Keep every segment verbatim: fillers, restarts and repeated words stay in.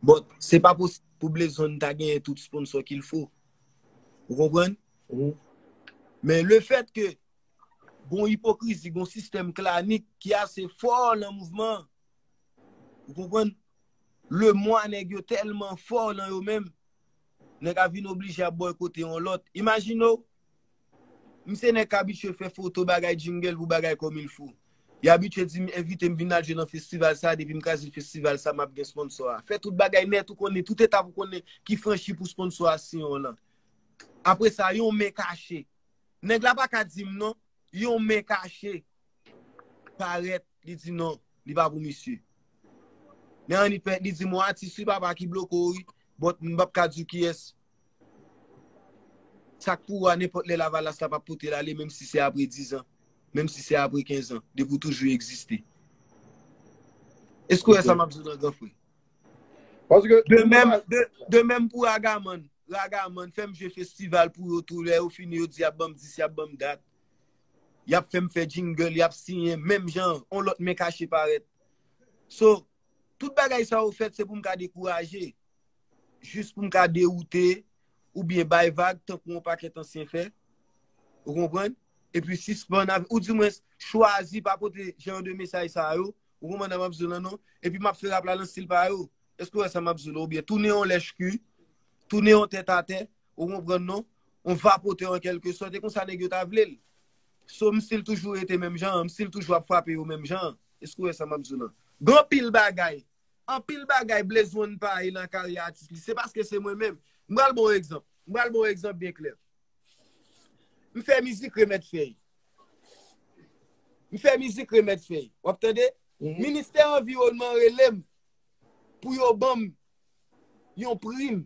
But se pa posib pou Blaze One ta genyen tout sponsò qu'il faut. Ou konprann? Men le fèt ke gon ipokrizi, gon sistèm klanik ki ase fò nan mouvman an. Ou konprann? Lemwa nèg yo tèlman fò nan yo menm, nèg ap vin oblije ap bòykote yon lòt. Imajine w, m se nèg k abitye fè foto, bagay jingle pou bagay comme il faut. Y abitye di m, envite m vin al jwe nan festival sa, depi m kraze festival sa, m ap gen sponsò a. Fè tout bagay nèt, ou konnen tout etap, ou konnen ki franchi pou sponsò a siyen w lan. Apre sa, yon men kache. Nèg la pa ka di m non, yon men kache parèt, li di non, li pa pou misye. Men ann li pè, li di m yon atis wi papa ki bloke w wi, but m p ap ka di w kiyès. Sa k pou w a, nenpòt lè lavalas la p ap pote l ale, menm si se apre diz an, menm si se apre kenz an, depi w toujou egziste. Èske w wè sa m ap di w lan, gran frè? De menm, de, de menm pou Ragaman. Ragaman, fè m jwe festival pou yo tou, lè yo fini, yo di y ap ban m dis, y ap ban m dat. Y ap fè m fè jingle, y ap siyen, menm jan, on lòt men kache parèt. So, tout bagay sa yo fèt, se pou m ka dekouraje. Jis pou m ka dewoute, oubyen bay vag, tankou yon pakèt ansyen fè. Ou konprann? Epi sispann avè, ou dimwens, chwazi pa pote jan de mesaj sa yo. Ou konprann sa m ap di w lan non? Epi m ap fè rap la nan stil pa yo. Èske w wè sa m ap di w lan? Oubyen tounen yon lèch ki, tounen yon tèt atè, ou konprann non? On vapotè an kèlke sòt, e konsa nèg yo ta vle l. So, m stil toujou rete menm jan an, m stil toujou ap frape yo menm jan an. Èske w wè sa m ap di w lan? Gen anpil bagay, anpil bagay Blaze One pa ye nan karyè atis li. Se paske se mwen menm. M pral ba w egzanp. M pral ba w egzanp byen klè. M fè mizik remèt fèy. M fè mizik remèt fèy. W ap tande? Ministè anviwònman rele m pou yo ban m yon prim.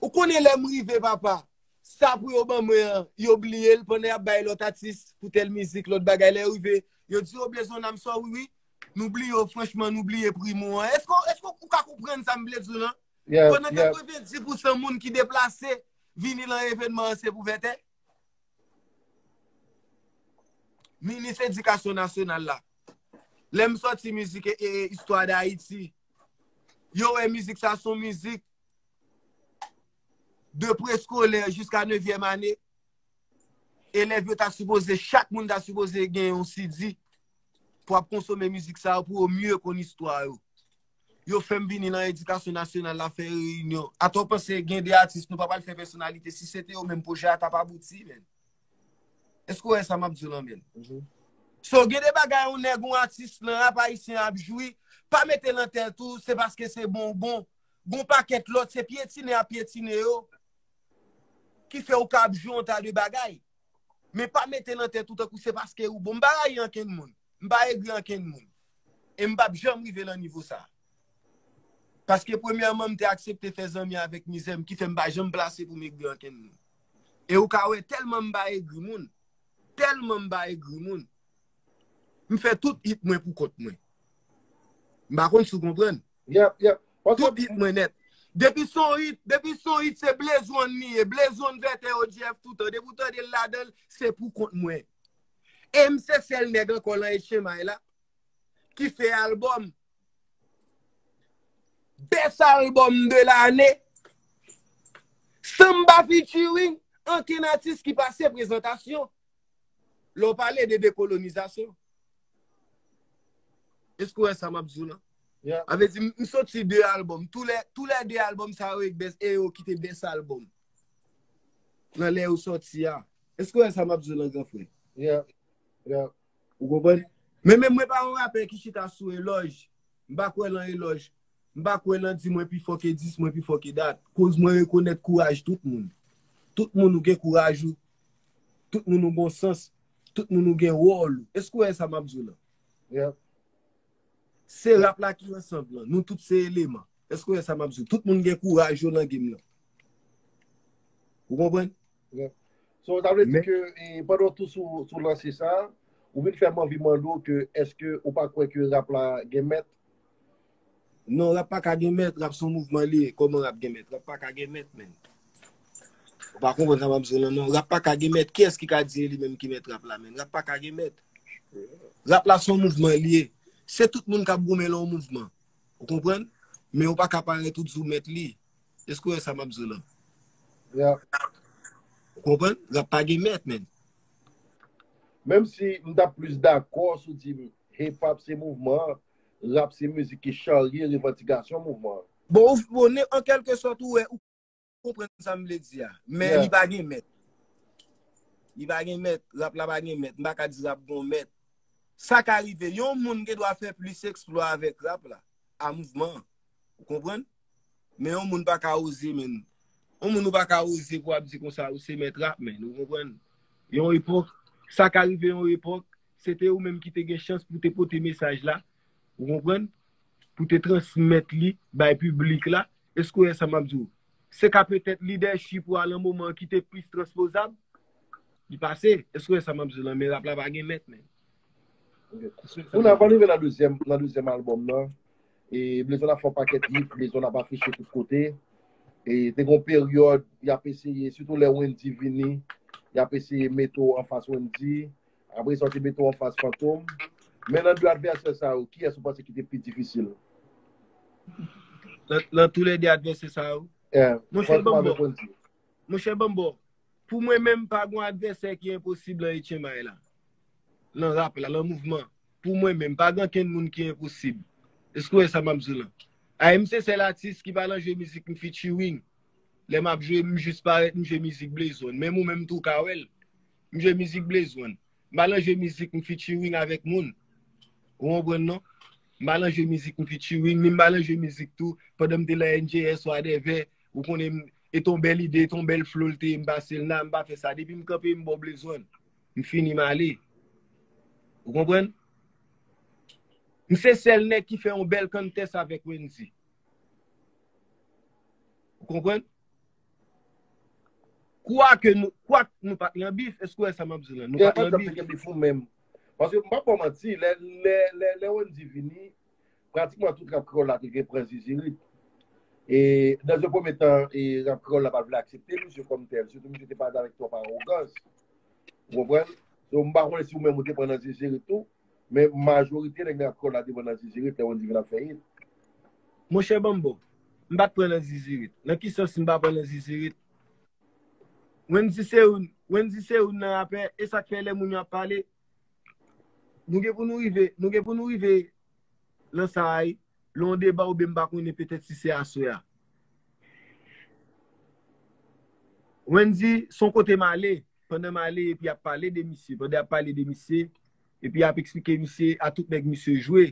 Ou konnen lè m rive, papa, sa pou yo ban mwen an, yo bliye l pandan y ap bay lòt atis pou tèl mizik, lòt bagay. Lè yo rive, yo di, "O, Blaze One, I'm sorry, wi. Nou bliye w, franchman, nou bliye prim ou an." Èske, èske ou ka konprann sa m vle di w lan? Pandan katrevendis pousan moun ki deplase vini lan evènman an se pou vètè. Minis Edikasyon Nasyonal la. Lè m sòti mizik e, e, e, Istwa Dayiti, yo wè mizik sa se yon mizik de preskolè jiska nevyèm ane. Elèv yo ta sipoze, chak moun ta sipoze gen yon C D pou ap konsome mizik sa yo, pou yo mye konn istwa yo. Yo fè m vini nan Edikasyon Nasyonal la fè reyinyon. Atò w panse gen de atis nou pa pral fè pèsonalite, si se te yo menm pwojè a t ap abouti, menn. Èske w wè sa m ap di w lan, menn? So, gen de bagay yon nèg, yon atis nan rap ayisyen ap jwi, pa mete nan tèt ou, se paske se bon ou bon. Gon pakèt lòt, se pyetine y ap pyetine yo ki fè ou ka ap jwi yon ta de bagay. Men pa mete nan tèt ou tankou se paske ou bon. M pa rayi ankenn moun. M pa egri ankenn moun. E m p ap janm rive lan nivo sa. Paske premyèman, m te aksepte fè zanmi avèk mizè m, ki fè m pa janm plase pou m egri ankenn moun. E ou ka wè tèlman m pa egri moun, tèlman m pa egri moun, m fè tout hit mwen pou kont mwen. M pa konn si w konprann. Tout hit mwen nèt. Depi son hit, depi son hit, se Blaze One li ye. Blaze One vètè O G F toutan. Depi w tande l ladan l, se pou kont mwen. E m se sèl nèg ankò lan H M I la ki fè albòm. Best album de l'année. San m pa featuring ankenn atis ki pase prezantasyon. Lè w pale de dekolonizasyon. Èske w wè sa m ap di w lan? A vle di, m, m soti de albòm. Tou lè, tou lè de albòm sa yo e best, e yo ki te best albòm. Nan lè yo sòti a. Èske w wè sa m ap di w lan, gran frè? Ou konprann? Men menm mwen pa yon rapè ki chita sou elòj. M pa kwè lan elòj. M pa kwè lan di mwen pi fò ke dis, mwen pi fò ke dat. Koz mwen rekonèt kouraj tout moun. Tout moun ou gen kouraj ou. Tout moun ou gon sans. Tout moun ou gen wòl ou. Èske w wè sa m ap di w lan? Se rap la ki ansanm lan. Nou tout se eleman. Èske w wè sa m ap di w? Tout moun gen kouraj yo lan game lan. Ou konprann? So, sa vle di ke, e, pandan w tou sou, sou lanse sa, ou vin fè m anvi mande w ke èske ou pa kwè ke rap la gen mèt? Non, rap pa ka gen mèt, rap se yon mouvman li ye. Kòman rap gen mèt? Rap pa ka gen mèt, menn. Ou pa konprann sa m ap di w lan, non. Rap pa ka gen mèt. Kiyès ki ka di e li menm ki mèt rap la, menn? Rap pa ka gen mèt. Rap la se yon mouvman li ye. Se tout moun k ap goumen lan yon mouvman. Ou konprann? Men ou pa ka parèt ou di w mèt li. Èske w wè sa m ap di w lan? Yeah. Ou konprann? Rap pa gen mèt, men. Menm si m t ap plis dakò si w di m hip hop se mouvman an, rap se mizik ki charye revandikasyon mouvman an. Bon, ou, bon, ne, an kèlkesòt, ou wè, ou konprann sa m vle di a. Men Yeah. Li pa gen mèt. Li pa gen mèt. Rap la pa gen mèt. M pa ka di rap gon mèt. Sa ka rive. Yon moun gen dwa fè plis eksplwa avèk rap la. A mouvman an. Ou konprann? Men yon moun pa ka oze, men. Yon moun ou pa ka oze pou ap di konsa, ou se mèt rap, men. Ou konprann? Yon epòk, sa ka rive yon epòk, se te ou menm ki te gen chans pou te pote mesaj la. Ou konprann? Pou te transmèt li bay piblik la. Èske w wè sa m ap di w? Se ka petèt lidèchip ou a lan moman an ki te plis transpozab. Li pase. Èske w wè sa m ap di w lan? Men rap la pa gen mèt, men. Kounye a, ann rive nan dezyèm, nan dezyèm albòm nan. E Blezon ap fè yon pakèt hit, Blezon ap afiche tout kote. E te gon peryòd, y ap eseye, sitou lè Wendy vini, y ap eseye mete w anfas Wendy. Apre sa, yo te mete w anfas Fantom. Men nan de advèsè sa yo, kiyès ou panse ki te pi difisil? Lan, lan toulède advèsè sa yo. Yeah. Monchè, Fantom ban m avèk ba w. Wendy. Monchè, ban m ba w. Pou mwen menm, pa gon advèsè ki enposib lan H M I la. Lan rap la, lan mouvman. Pou mwen menm, pa gen ankenn moun ki enposib. Èske w wè sa m ap di w lan? Ay, m se sèl atis ki pa lan jwe mizik m featuring. Lè m ap jwe, m jis parèt, m jwe mizik Blezon. Menm ou menm tou ka wè l. M jwe mizik Blezon. M pa lan jwe mizik m featuring avèk moun. Ou konprann non? M pa lan jwe mizik m featuring, ni m pa lan jwe mizik tou. Pandan m te lan N J S, whatever, ou konnen m, e ton bèl ide, e ton bèl flow l te ye, m pase l la, m pa fè sa. Depi m kanpe, m ba w Blezon. M fini, m ale. Ou konprann? M se sèl nèg ki fè yon bèl contest avèk Wendy. Ou konprann? Kwake nou, kwak nou pa t lan bif, èske w wè sa m ap di w lan? Nou Yeah, pa t lan pa t ap bif. Te gen bif ou menm. Paske m pa ba w manti, lè, lè, lè, lè Wendy vini, pratikman tout rap kreyòl la te gen pran zizirit. E nan yon premye tan, e rap kreyòl la pa t vle aksepte misye kòm tèl, sitou misye te parèt avèk twòp awogans. Ou konprann? So, m pa konnen si ou menm ou te pran nan zizirit tou, men majorite nèg rap kreyòl la te pran nan zizirit lè Wendy vin ap fè hit. Monchè, ban m ba w. M pa t pran nan zizirit. Nan ki sans m pa pran nan zizirit? Wendy se youn, Wendy se youn nan rapè, e sa k fè lè moun yo ap pale, nou gen pou nou rive, nou gen pou nou rive lan sa a, lè yon deba oubyen m pa konnen petèt si se aswè a. Wendy, se yon kote m ale, pandan m ale, epi y ap pale de misye, pandan y ap pale de misye, epi y ap eksplike misye a tout nèg misye jwe,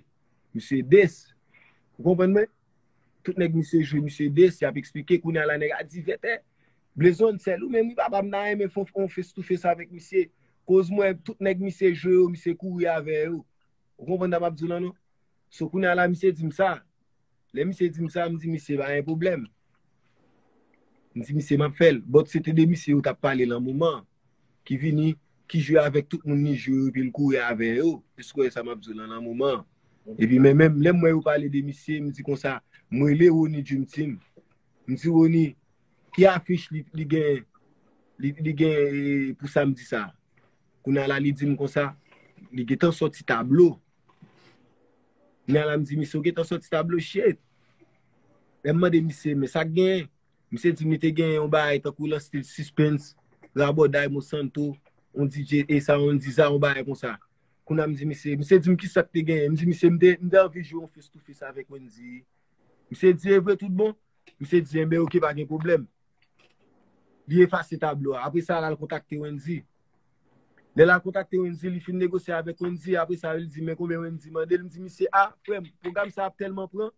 misye des. Ou konprann mwen? Tout nèg misye jwe, misye des, y ap eksplike, kounye a la nèg a di vètè. Blezon sèl ou menm, wi papa, m ta renmen fè yon face to face avèk misye. Koz mwen, tout nèg misye jwe yo, misye kouri avè yo. Ou konprann sa m ap di w lan non? So kounye a la, misye di m sa. Lè misye di m sa, m di misye pa gen pwoblèm. M di misye m ap fè l. But se te de misye yo t ap pale lan moman an. Ki vini, ki jwe avèk tout moun li jwe yo, epi l kouri avè yo. Èske w wè sa m ap di w lan, lan moman an? Epi men menm, lè m wè yo pale de misye, m di konsa, m rele Rony Dream Team. M di Rony, ki afich li, li gen, li, li gen e, pou samdi sa? Kounye a la, li di m konsa, li gentan sòti tablo. Kounye a la, m di misye, ou gentan sòti tablo, shit. Lè m mande misye, men sa k genyen? Misye di m li te gen yon bagay tankou lan stil Suspense, Rabòday, Monsanto, yon D J, e sa, yon diza, yon bagay konsa. Kounye a m di misye, misye di m kisa k te genyen. M di misye, m te, m te anvi jwe yon face to face avèk Wendy. Misye di, e vre tout bon? Misye di, enben, oke, pa gen pwoblèm. Li efase tablo a. Apre sa, l al kontakte Wendy. Lè l al kontakte Wendy, li fin negosye avèk Wendy. Apre sa, li di, men konbyen Wendy mande l? M di, misye, a, frè m, pwogram sa ap tèlman pran.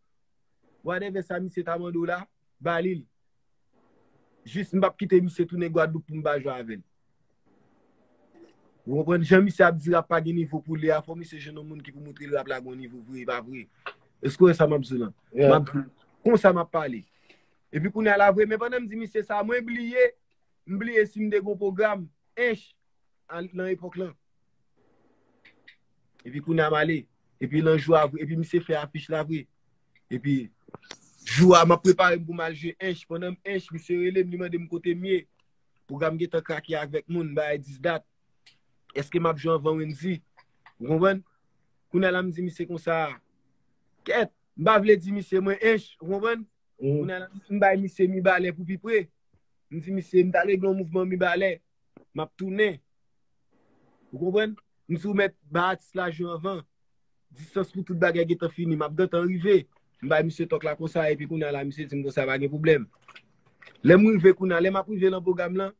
Whatever sa misye ta mande w la, ba li l. Jis m p ap kite misye tounen Gwadloup pou m pa jwe avè l. Ou konprann? Jan misye ap di rap pa gen nivo pou li a, fò misye jwenn yon moun ki pou montre l rap la gon nivo vre, e pa vre. Èske w wè sa m ap di w lan? M ap di, konsa m ap pale. Epi kounye a la vre, men pandan m di misye sa, mwen bliye, m bliye si m te gon pwogram, ench, a, nan epòk lan. Epi kounye a m ale. Epi lan jou a vre, epi misye fè afich la vre. Epi jou a m ap prepare m pou m al jwe ench. Pandan m ench, misye rele m, li mande m kote m ye. Pwogram gentan krake avèk moun, bagay dis dat. Èske m ap jwe anvan Wendy? Ou konprann? Kounye a la m di misye konsa, kèt, M pa vle di misye mwen ench, ou konprann? Kounye a la, m bay misye Mibalè pou pi pre. M di misye, m t ale gen yon mouvman Mibalè. M ap tounen. Ou konprann? M di ou mèt ba atis la jwe anvan. Distans pou tout bagay gentan fini. M ap gentan rive. M bay misye tòk la konsa, epi kounye a la, misye di m konsa, pa gen pwoblèm. Lè m rive kounye a, lè m ap rive nan pwogram lan,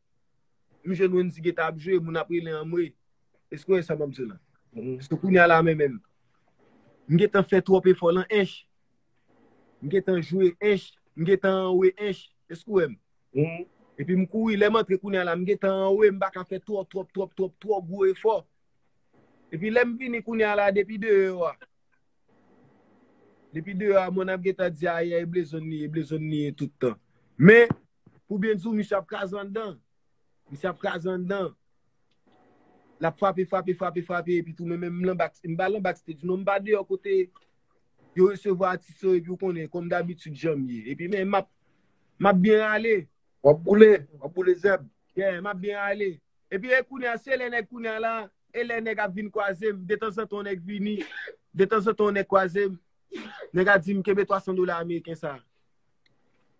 m jwenn Wendy gentan ap jwe, moun ap rele anmwe. Èske w wè sa m ap di w la? Paske kounye a la, men menm, m gentan fè twòp efò lan ench. M gentan jwe ench. M gentan anwe ench. Èske w wè m? Epi m kouri, lè m antre kounye a la, m gentan anwe, m pa ka fè twò, twòp, twòp, twòp, twò gwo efò. Epi lè m vini kounye a la, depi deyò a, depi deyò a, moun ap gentan di, ayayay, Blezonn li ye, Blezonn li ye tout tan. Men, pou byen di w, misye ap kraze anndan. Misye ap kraze anndan. L ap frape, frape, frape, frape, epi tou, men menm m lan back, m pa lan backstage, non, m pa deyò kote yo resevwa atis yo, epi w konnen, kòm dabitid, jan m ye. Epi, men, m ap, m ap byen ale. W ap boule, w ap boule zèb. Yeah, m ap byen ale. Epi, e kounye a, se lè nèg kounye a la, e lè nèg ap vin kwaze m, detanzantan, yon nèg vini, detanzantan, yon nèg kwaze m, nèg a di m, kenbe twa san dola ameriken sa.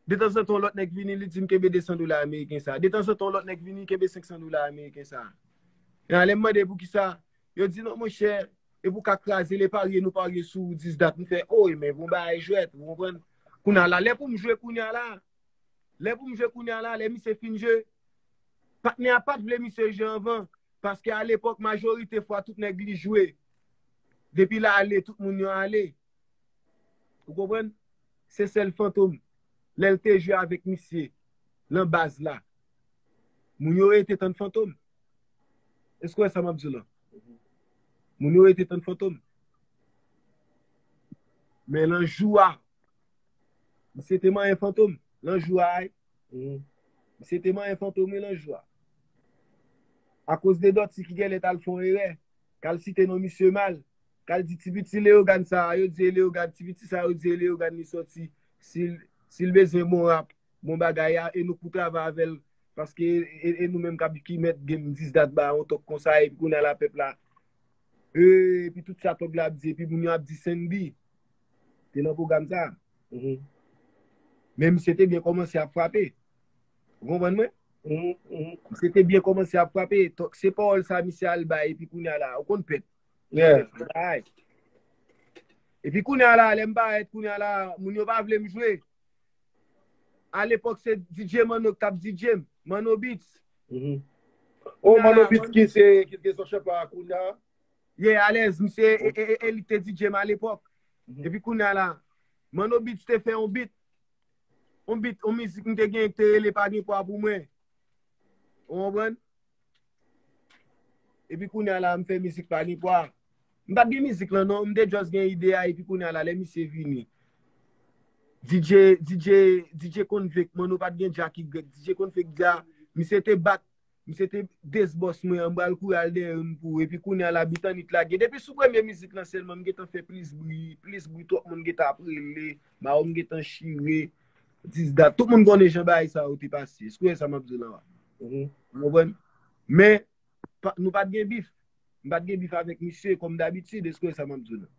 Detanzantan, yon lòt nèg vini, li di m, kenbe de san dola ameriken sa. Detanzantan, yon lòt nèg vini, kenbe senk san dola ameriken sa. E lè m mande poukisa, yo di, non, monchè, e pou ka kraze, le parye, nou parye sou dis dat. M fè, o, men bon bagay jwèt, ou konprann? Kounye a la, lè pou m jwe kounye a la, lè pou m jwe kounye a la, lè misye fin jwe, patnè a pa t vle misye jwe anvan, paske alepòk, majorite fwa, tout nèg li jwe. Depi l ale, tout moun yo ale. Ou konprann? Se sèl Fantom. Lè l te jwe avèk misye, nan baz la, moun yo rete tann Fantom. Èske w wè sa m ap di w lan? Moun yo rete tann Fantom. Men lan jou a, misye te manyen Fantom. Lan jou a, wi. Misye te manyen Fantom, wi, lan jou a. Akoz de Dòti ki genlè t al fè yon erè, k al site non misye mal, k al di ti piti Leyogàn sa a, yo di e Leyogàn, ti piti sa a, yo di e Leyogàn li sòti, si l, si l bezwen bon rap, bon bagay a, e nou pou travay avè l, paske e, e nou menm k ap, ki mèt gen dis dat ba yon tòg konsa, epi kounye a la pèp la, e, epi tout sa tòg la ap di, epi moun yo ap di Senbi te nan pwogram sa a. Men misye te byen kòmanse ap frape. Ou konprann mwen? Misye te byen kòmanse ap frape. Tòg, se pawòl sa misye al bay, epi kounye a la, ou konn pèp. Ay. Epi kounye a la, lè m parèt, kounye a la, moun yo pa vle m jwe. Alepòk, se D J Manno k t ap D J m, Manno Beats. O, Manno Beats ki se, ki te sou chèf la kounye a? Yeah, alèz, misye, e, e, e, e li k te D J m alepòk. Epi kounye a la, Manno Beats te fè yon beat. Yon beat, yon mizik m te gen ki te rele Pa Gen Pwa Pou Mwen. Ou konprann? Epi kounye a la, m fè mizik Pa Gen Pwa. M pa t gen mizik lan non, m te just gen ide a, epi kounye a la, lè misye vini, D J, D J, D J Konvik, Manno pa t gen Jacky Greg, D J Konvik di a, misye te bat, misye te desbòs mwen, m pral kouri al dèyè youn pou ou, epi kounye a la, Bitanit lage. Depi sou premye mizik lan sèlman, m gentan fè plis bri, plis bri, twòp moun gentan ap rele, mawon m gentan chire, dis dat. Tout moun konnen jan bagay sa yo te pase. Èske w wè sa m ap di w la a? Ou konprann? Men, pa, nou pa t gen bif. M pa t gen bif avèk misye, kòm dabitid, èske w wè sa m ap di w la?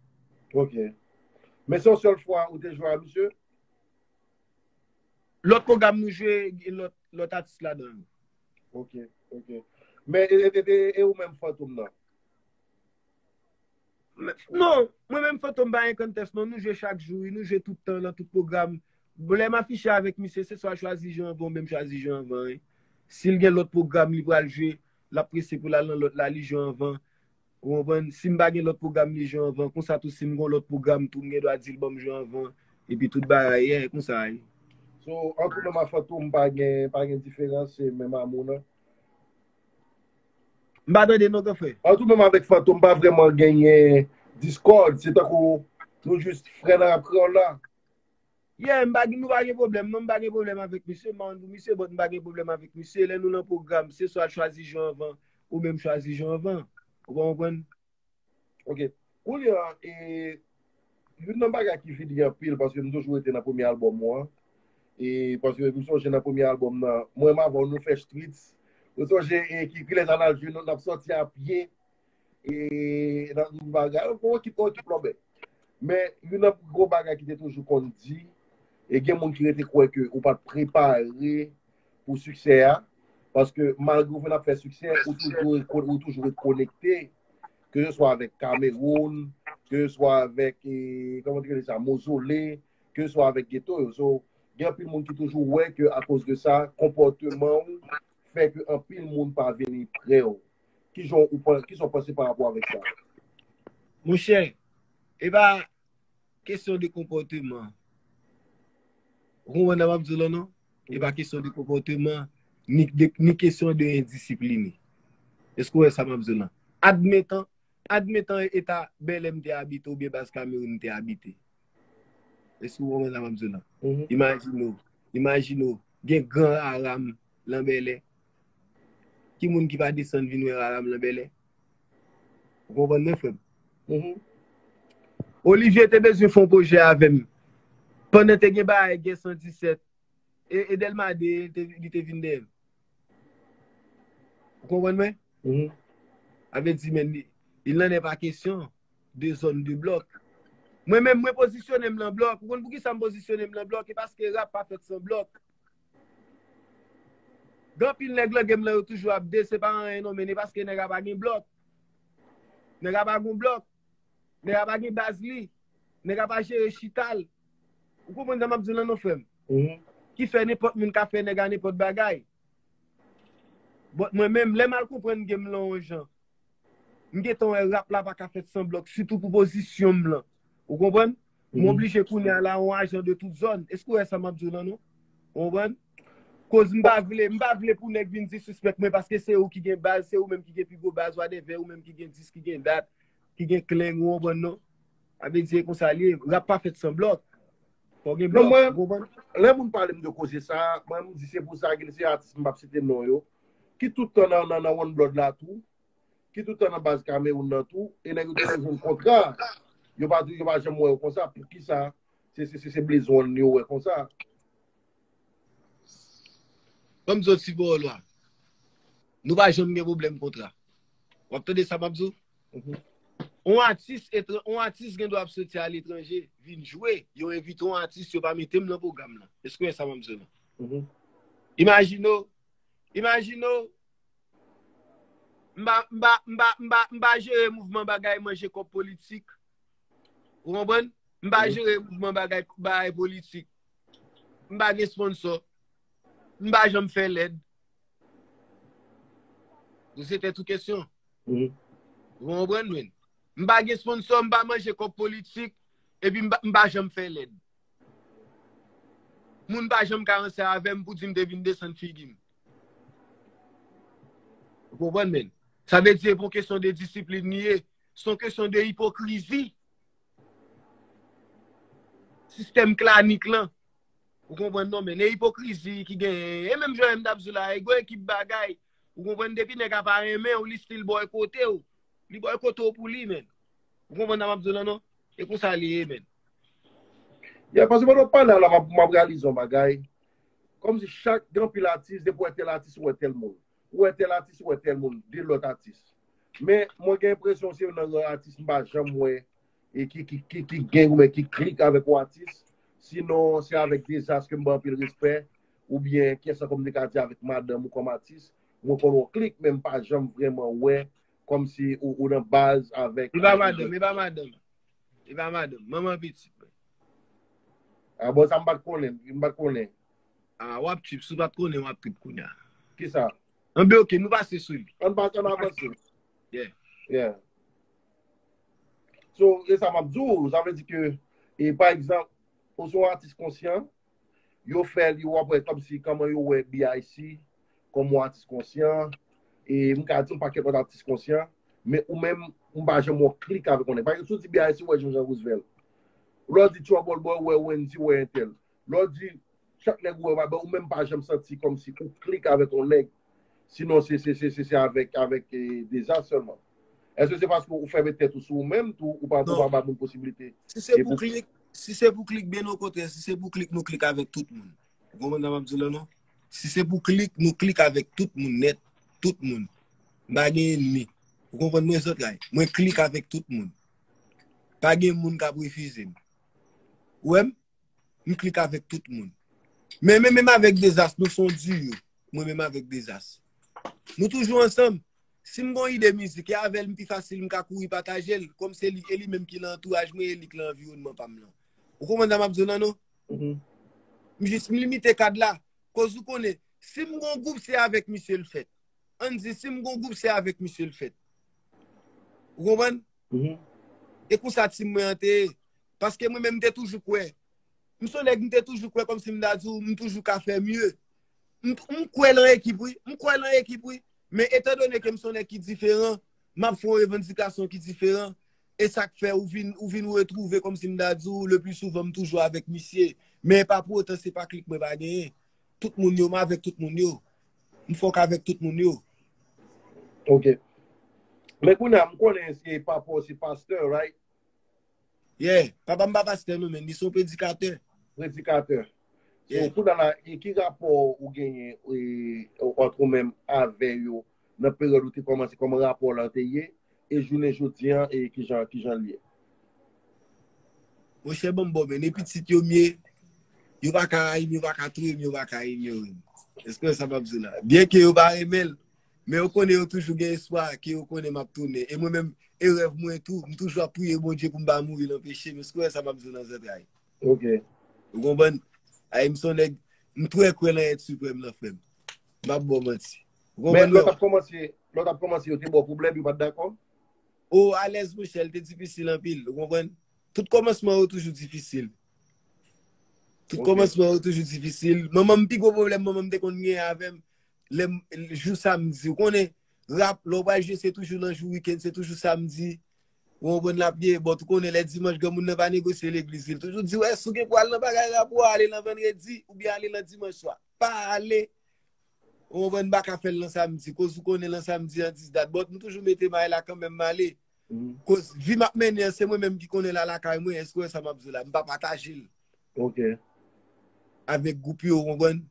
Ok. Men se yon sèl fwa ou te jwe a misye? Lòt pwogram nou jwe, gen lòt, lòt atis ladan. Ok, ok. Men, e, e, e, e, e ou menm Fantom nan? Non, mwen menm Fantom pa gen kantès non, nou jwe chak jou, wi, nou jwe tout tan, nan tout pwogram. Bon, lè m afiche avèk misye, se swa l chwazi jwe anvan oubyen m chwazi jwe anvan, wi. Si l gen lòt pwogram li pral jwe, l ap prese pou l al nan lòt la, li jwe anvan. Ou konprann? Si m pa gen lòt pwogram, li jwe anvan. Konsa tou, si m gen lòt pwogram tou, m gen dwa di l ban m jwe anvan. Epi tout bagay, yeah, konsa, wi. So, ant ou menm ak Fantom, pa gen, pa gen diferans, se menm amou nan? M pa tande non, granfrè. An tou menm avèk Fantom, pa vrèman genyen diskòd. Se tankou nou jis frè nan rap kreyòl la. Yeah, m pa gen, nou pa gen pwoblèm non, m pa gen pwoblèm avèk misye, m pa konn pou misye, but m pa gen pwoblèm avèk misye. Lè nou nan pwogram, se swa l chwazi jwe anvan, oubyen m chwazi jwe anvan. Ou konprann? Ok. Kounye a, e, youn nan bagay ki vini anpil, paske m toujou rete nan premye albòm ou an. E, paske m sonje nan premye albòm nan, mwen menm avè w, nou fè streets. Ou sonje, e, ki, ki lè sa n al jwe, nou, n ap sòti a pye. E, nan, nan bagay, yon ekip, yon ekip lòbè. Men, youn nan gwo bagay ki te toujou konn di, e gen moun ki rete kwè ke ou pa t prepare pou siksè a, paske malgre ou fin ap fè siksè, ou toujou, ou toujou ret konekte, ke se swa avèk Cameroun, ke se swa avèk, e, kòman te rele sa, Mozole, ke se swa avèk geto yo. So, gen anpil moun ki toujou wè ke akoz de sa, konpòteman w fè ke anpil moun pa vini prè w. Kijan ou, kijan w panse pa rapò avèk sa? Monchè, e pa kesyon de konpòteman. Ou konprann sa m ap di w la non? E pa kesyon de konpòteman, ni, de, ni kesyon de endisipline. Èske w wè sa m ap di w la? Admetan, admetan eta Bèlè m te abite oubyen baz Kamewoun m te abite. Èske w konprann sa m ap di w la? Imajine w, imajine w, gen gran haram lan Bèlè. Ki moun ki pa desann vin wè haram lan Bèlè? Ou konprann mwen, frè m? Olivier te bezwen fè yon pwojè avè m. Pandan te gen bagay gen san disèt, e, e Dèlma de, li te, li te vin dèyè m. Ou konprann mwen? Sa vle di, men, li, il n'en est pas question de zòn de blòk. Mwen menm, mwen pozisyone m lan blòk. Ou konn poukisa m pozisyone m lan blòk? E paske rap pa fèt san blòk. Gen anpil nèg lan game lan yo toujou ap de, se pa anyen non, men e paske nèg la pa gen blòk. Nèg la pa gen blòk. Nèg la pa gen baz li. Nèg la pa jere chita l. Ou konprann sa m ap di w lan non, frè m? Ki fè nenpòt moun ka fè nèg la nenpòt bagay. But mwen menm, lè m al konprann game lan yon jan, m gentan wè rap la pa ka fèt san blòk, sitou pou pozisyon m lan. Ou konprann? M oblije kounye a la yon ajan de tout zòn. Èske w wè sa m ap di w lan non? Ou konprann? Koz m pa vle, m pa vle pou nèg vin disrespect mwen paske se ou ki gen baz, se ou menm ki gen pi gwo baz, whatever, ou menm ki gen dis, ki gen dat, ki gen kleng, ou konprann non? Sa vle di e konsa l ye, rap pa fèt san blòk. Fò w gen blòk, ou konprann? Lè moun pale m de koze sa, mwen m di se pou sa, gen se atis m p ap site non yo, ki tout tan nan, nan, nan One Blood la tou, ki tout tan nan baz Kamewoun nan tou, e nèg yo toujou jwenn kontra. Yo pa, yo pa janm wè yo konsa. Poukisa? Se, se, se, se Blaze One yo wè konsa. Ban m di w ti pawòl la. Nou pa janm gen pwoblèm kontra. W ap tande sa m ap di w? On atis, on atis gen dwa ap soti aletranje, vin jwe, yo envite on atis, yo pa mete m nan pwogram lan. Èske w wè sa m ap di w lan? Imajine w, imajine w, m pa, m pa, m pa, m pa, m pa jere mouvman bagay manje kòb politik. Ou konprann? M pa jere mouvman bagay, bagay politik. M pa gen sponsò. M pa janm fè lèd. Poze tèt ou kesyon. Ou konprann mwen? M pa gen sponsò, m pa manje kòb politik, epi m pa, m pa janm fè lèd. Moun pa janm ka ranse avè m pou di m te vin desann figi m. Ou konprann men? Sa vle di e pa yon kesyon de disiplin li ye, se yon kesyon de ipokrizi. Sistèm klanik lan. Ou konprann non, men e ipokrizi ki genyen. E menm jan m t ap di w la, e gwo ekip bagay. Ou konprann depi nèg la pa renmen w, li still bòykote w. Li bòykote w pou li menm. Ou konprann sa m ap di w lan non? E konsa li ye menm. Yeah, paske pandan w pale a la, m ap, m ap reyalize yon bagay. Kòmsi chak, gen anpil atis, depi w wè tèl atis, ou wè tèl moun. Ou wè tèl atis, ou wè tèl moun, de lòt atis. Men, mwen gen enpresyon se youn nan rè atis m pa janm wè e ki, ki, ki, ki gang oubyen ki klik avèk yon atis. Sinon, se avèk Dezas ke m ba anpil respè, oubyen kiyès ankò m te ka di avèk madanm ou kòm atis. Mwen konn wè w klik, men m pa janm vrèman wè kòmsi ou, ou nan baz avèk. E pa madanm, e pa madanm. E pa madanm. Manman pitit mwen. A bon, sa m pa t konnen, m pa t konnen. A, w ap trip, si w pa t konnen, w ap trip kounye a. Kisa? Anben, oke, nou pase sou li. Ann pase, ann avanse. Yeah. Yeah. So, e sa m ap di w, sa vle di ke, e, pa egzanp, ou se yon atis konsyan, yo fè li, w ap wè kòmsi kòman yo wè B I C kòm yon atis konsyan, e m ka di yon pakèt lòt atis konsyan, men ou menm, m pa janm wè w klik avèk yon nèg. Pa egzanp, si w di B I C, w wè Jean Jean Roosevelt. Lè w di Trouble Boy, w wè Wendyy, w wè entèl. Lè w di chak nèg ou wè, ou menm pa janm santi kòmsi ou klik avèk yon nèg. Sinon, se, se, se, se, se avèk, avèk e, Dezas sèlman. Èske se paske ou fèmen tèt ou sou ou menm tou, ou pa, ou pa ba moun posiblite? Si se pou klik, si se pou klik, byen okontrè, si se pou klik, nou klik avèk tout moun. Ou konprann sa m ap di w la non? Si se pou klik, nou klik avèk tout moun nèt. Tout moun. M pa gen ènmi. Ou konprann mwen, zantray? Mwen klik avèk tout moun. Pa gen moun k ap refize m. Ou wè m? M klik avèk tout moun. Men, men menm avèk Dezas, nou se yon duo. Mwen menm avèk Dezas. Nou toujou ansanm. Si m gon ide mizik, e avè l m pi fasil, m ka kouri pataje l. Kòm se li, e li menm ki nan antouraj mwen, e li k nan anviwònman pa m lan. Ou konprann sa m ap di w lan, non? M jis m limite kad la. Koz ou konnen, si m gon gwoup, se avèk misye l fèt. Ann di, si m gon gwoup, se avèk misye l fèt. Ou konprann? E konsa tim mwen an te ye. Paske mwen menm, m te toujou kwè. M se yon nèg, m te toujou kwè kòmsi m ta di w, m toujou ka fè mye. M, m kwè lan ekip, wi. M kwè lan ekip, wi. Men etandone ke m se yon nèg ki diferan, m ap fè yon revandikasyon ki diferan. E sa k fè ou vin, ou vin retwouve kòmsi m ta di w, le pli souvan m toujou avèk misye. Men e pa pou otan se pa klik mwen pa genyen. Tout moun yo, m avèk tout moun yo. M fòk avèk tout moun yo. Ok. Men kounye a, m konnen se papa w se pastè, right? Yeah, papa m pa pastè non, men li se yon predikatè. Predikatè. So, kounye a la, e ki rapò ou genyen e, ant ou menm avè yo nan peryòd ou te kòmanse, kòman rapò w lan te ye, e jounen jodi an, e kijan, kijan l ye? Monchè, ban m ba w, men e pitit yo m ye, yo pa ka rayi m, yo pa ka touye m, yo pa ka inyore m. Èske w wè sa m ap di w la? Byenke yo pa renmen l, men yo konnen yo toujou gen espwa ke yo konnen m ap tounen. E mwen menm, e rèv mwen tou, m toujou ap priye Bondye pou m pa mouri lan peche m. Èske w wè sa m ap di w nan zantray? Ok. Ou konprann? Ay, m se yon nèg, m trè kwè lan èt siprèm lan, frè m. M p ap ba w manti. Ou konprann, lè w t ap kòmanse, lè w t ap kòmanse, yo te ba w pwoblèm, yo pa t dakò? O, alèz, monchè, l te difisil anpil, ou konprann? Tout kòmansman yo toujou difisil. Tout kòmansman yo toujou difisil. Manman m, pi gwo pwoblèm manman m te konn genyen avè m, lè m, jou samdi, ou konnen, rap, lè w pral jwe, se toujou nan jou wikenn, se toujou samdi. Ou konprann l ap ye, but ou konnen lè dimanch granmoun nan pa negosye legliz li. L toujou di, wè, si w gen pou al nan bagay rap ou, ale nan vandredi oubyen ale nan dimanch swa. Pa ale. Ou konprann, m pa ka fè l nan samdi. Koz ou konnen lan samdi an dis dat. But m toujou mete may la kanmenm m ale. Koz vi m ap mennen an, se mwen menm ki konnen l a lakay mwen. Èske w wè sa m ap di w la? M pa pataje l. Ok. Avèk gwoup yo, ou konprann?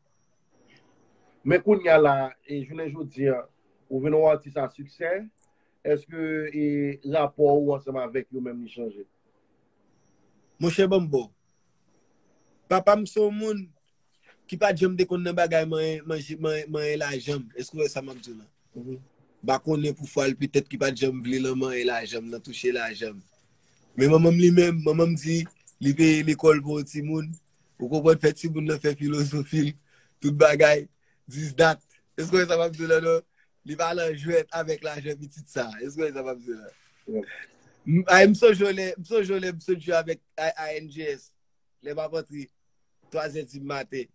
Men kounye a la, e jounen jodi an, ou vin yon atis a siksè, èske e rapò ou ansanm avèk yo menm li chanje? Monchè, ban m ba w. Papa m se yon moun ki pa t janm te konn nan bagay manyen, manje, manyen, manyen lajan m. Èske w wè sa m ap di w lan? M pa konnen pou fwa l petèt ki pa t janm vle lan manyen lajan m, lan touche lajan m. Men manman m li menm, manman m di li peye lekòl pou yon timoun. Ou konprann, fè timoun nan fè filozofi l, tout bagay, dis dat. Èske w wè sa m ap di w lan, non? Li pa lan jwèt avèk lajan pitit sa. Èske w wè sa m ap di w lan? Ay, m sonje w lè, m sonje w lè m sot jwe avèk I N G S. Lè m ap antre, twazè di maten.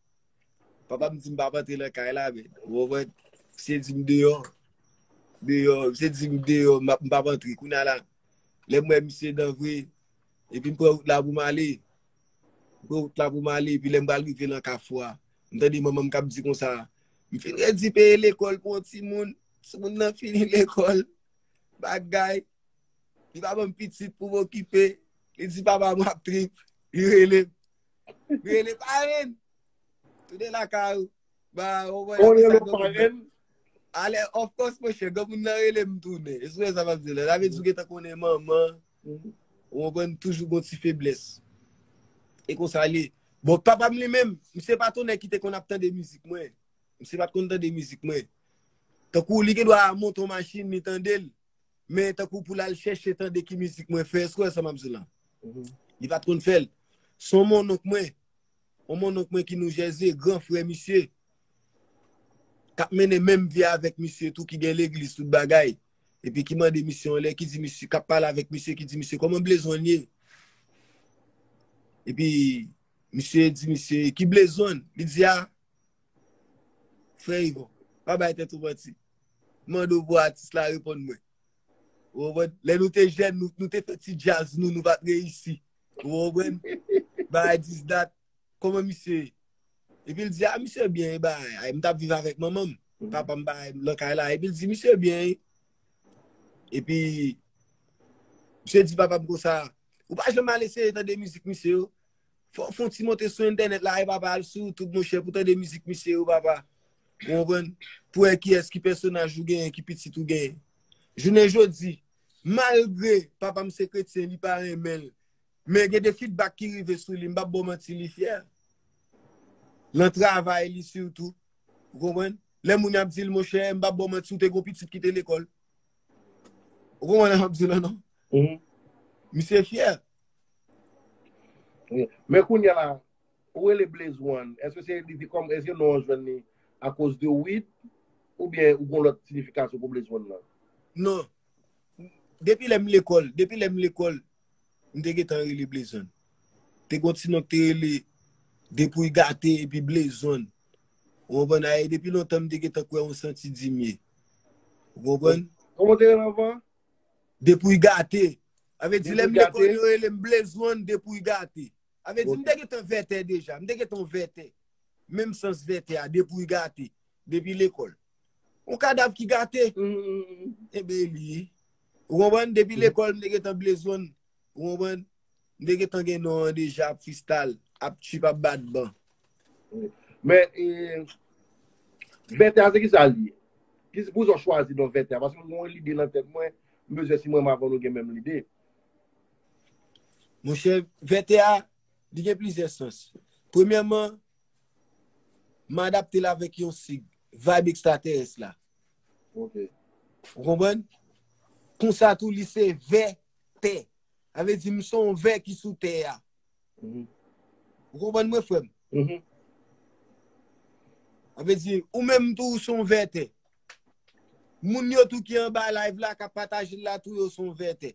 Papa m di m p ap antre nan kay la, men. Ou konprann? Misye di m deyò. Deyò. Misye di m deyò, m p ap antre. Kounye a la, lè m wè misye dan vre, epi m pran wout la pou m ale. M pran wout la pou m ale, epi lè m pral rive nan kafou a, m tande manman m k ap di konsa, m fin redi peye lekòl pou yon timoun. Timoun nan fini lekòl. Bagay. Li pa ban m pitit pou m okipe. Li di, papa, m ap trip. Li rele m. Li rele, parenn. Tounen lakay ou. Ba, ou wè, ou rele parenn? Ale, of course, monchè, granmoun nan rele m tounen. Èske w wè sa m ap di w la? Sa vle di ou gentan konnen manman. Ou konprann, toujou gon ti feblès. E konsa l ye. Bon, papa m li menm, misye pa t yon nèg ki te konn ap tande mizik mwen. Misye pa t konn tande mizik mwen. Tankou li gen dwa monte yon machin, li tande l. Men tankou pou l al chèche tande ki mizik mwen fè, èske w wè sa m ap di w lan? Li pa t konn fè l. Se yon monnonk mwen, yon monnonk mwen ki Noujèze, gran frè misye, k ap mennen menm vi avèk misye tou, ki gen legliz, tout bagay. Epi ki mande misye yon lè, ki di misye, k ap pale avèk misye, ki di misye, kòman bezwen l ye? Epi misye di misye, ki bezwen l? Li di, a, Frè Yvon, pa bay tèt ou manti. Mande w pou atis la, reponn mwen. Ou konprann? Lè nou te jèn, nou, nou te fè ti djaz nou, nou pa t reyisi. Ou konprann? Bagay dis dat, kòman misye ye? Epi l di, a, misye byen, e bagay. Ay, m t ap viv avèk manman m. Papa m pa lan kay la. Epi l di, misye byen, wi. Epi, misye di papa m konsa, ou pa janm al eseye tande mizik misye yo? Fò w fè yon ti monte sou entènèt la, e papa, al sou YouTube, monchè, pou tande mizik misye yo, papa. Ou konprann? Pou wè kiyès ki pèsonaj ou genyen, ki pitit ou genyen. Jounen jodi, Malgre papa m se kretyen, li pa renmen l. Men gen de feedback ki rive sou li, m p ap ba w manti, li fyè. Nan travay li sitou. Ou konprann? Lè moun ap di l, monchè, m p ap ba w manti, ou te gon pitit ki te lekòl. Ou konprann sa m ap di w la, non? Misye fyè. Men kounye a la, ou rele Blaze One, èske se li te kòm, èske non an jwenn li akoz de weed, oubyen ou gon lòt siyifikasyon pou Blaze One nan? Non. Depi lè m lekòl, depi lè m lekòl, m te gentan rele Blaze One. Te gon ti non ki te rele Depouy Gate epi Blaze One. Ou konprann? A, depi lontan m te gentan kwè yon santi di m ye. Ou konprann? Kòman te rele anvan? Depouy Gate. A vle di lè m lekòl yo rele m Blaze One Depouy Gate. A vle di m te gentan vètè deja, m te gentan yon vètè. Menm sans vètè a, depouy gate, depi lekòl. Yon kadav ki gate, enben li ye. Ou konprann? Depi lekòl, m te gentan Blaze One. Ou konprann? M te gentan gen non an deja, ap freestyle, ap trip, ap bat ban. Men, e, vètè a se ki sa l ye? Ki se pou sa w chwazi non vètè a? Paske mwen gen yon lide nan tèt mwen, m bezwen si mwen m avè w nou gen menm lide. Monchè, vètè a, li gen plizyè sans. Premyèman, m adapte l avèk yon sig, vibe ekstraterès la. Ok. Ou konprann? Konsa tou, li se vè tè. Sa vle di, m se yon vè ki sou tè a. Ou konprann mwen, frè m? Sa vle di, ou menm tou, ou se yon vè tè. Moun yo tou ki anba live la, k ap pataje l la tou, yo se yon vè tè.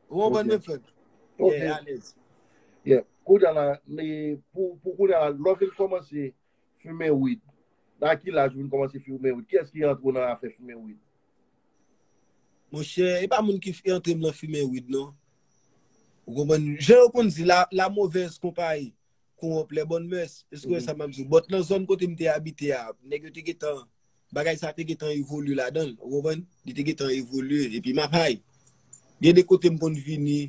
Ou konprann mwen, frè m? Ok. Yeah, alèz. Yeah. Kounye a la, men pou, pou kounye a la, lè w vin kòmanse fimen weed, nan ki laj ou vin kòmanse fimen weed? Kiyès ki antre w nan afè fimen weed? Monchè, e pa moun ki f- antre m nan fimen weed, non. Ou konprann? Jan yo konn di, la, la mauvaise compagnie corrompt les bonnes mœurs. Èske w wè sa m ap di w? But nan zòn kote m te abite a, nèg yo te gentan, bagay sa te gentan evolye ladan l, ou konprann? Li te gentan evolye, epi m ap high. Gen de kote m konn vini,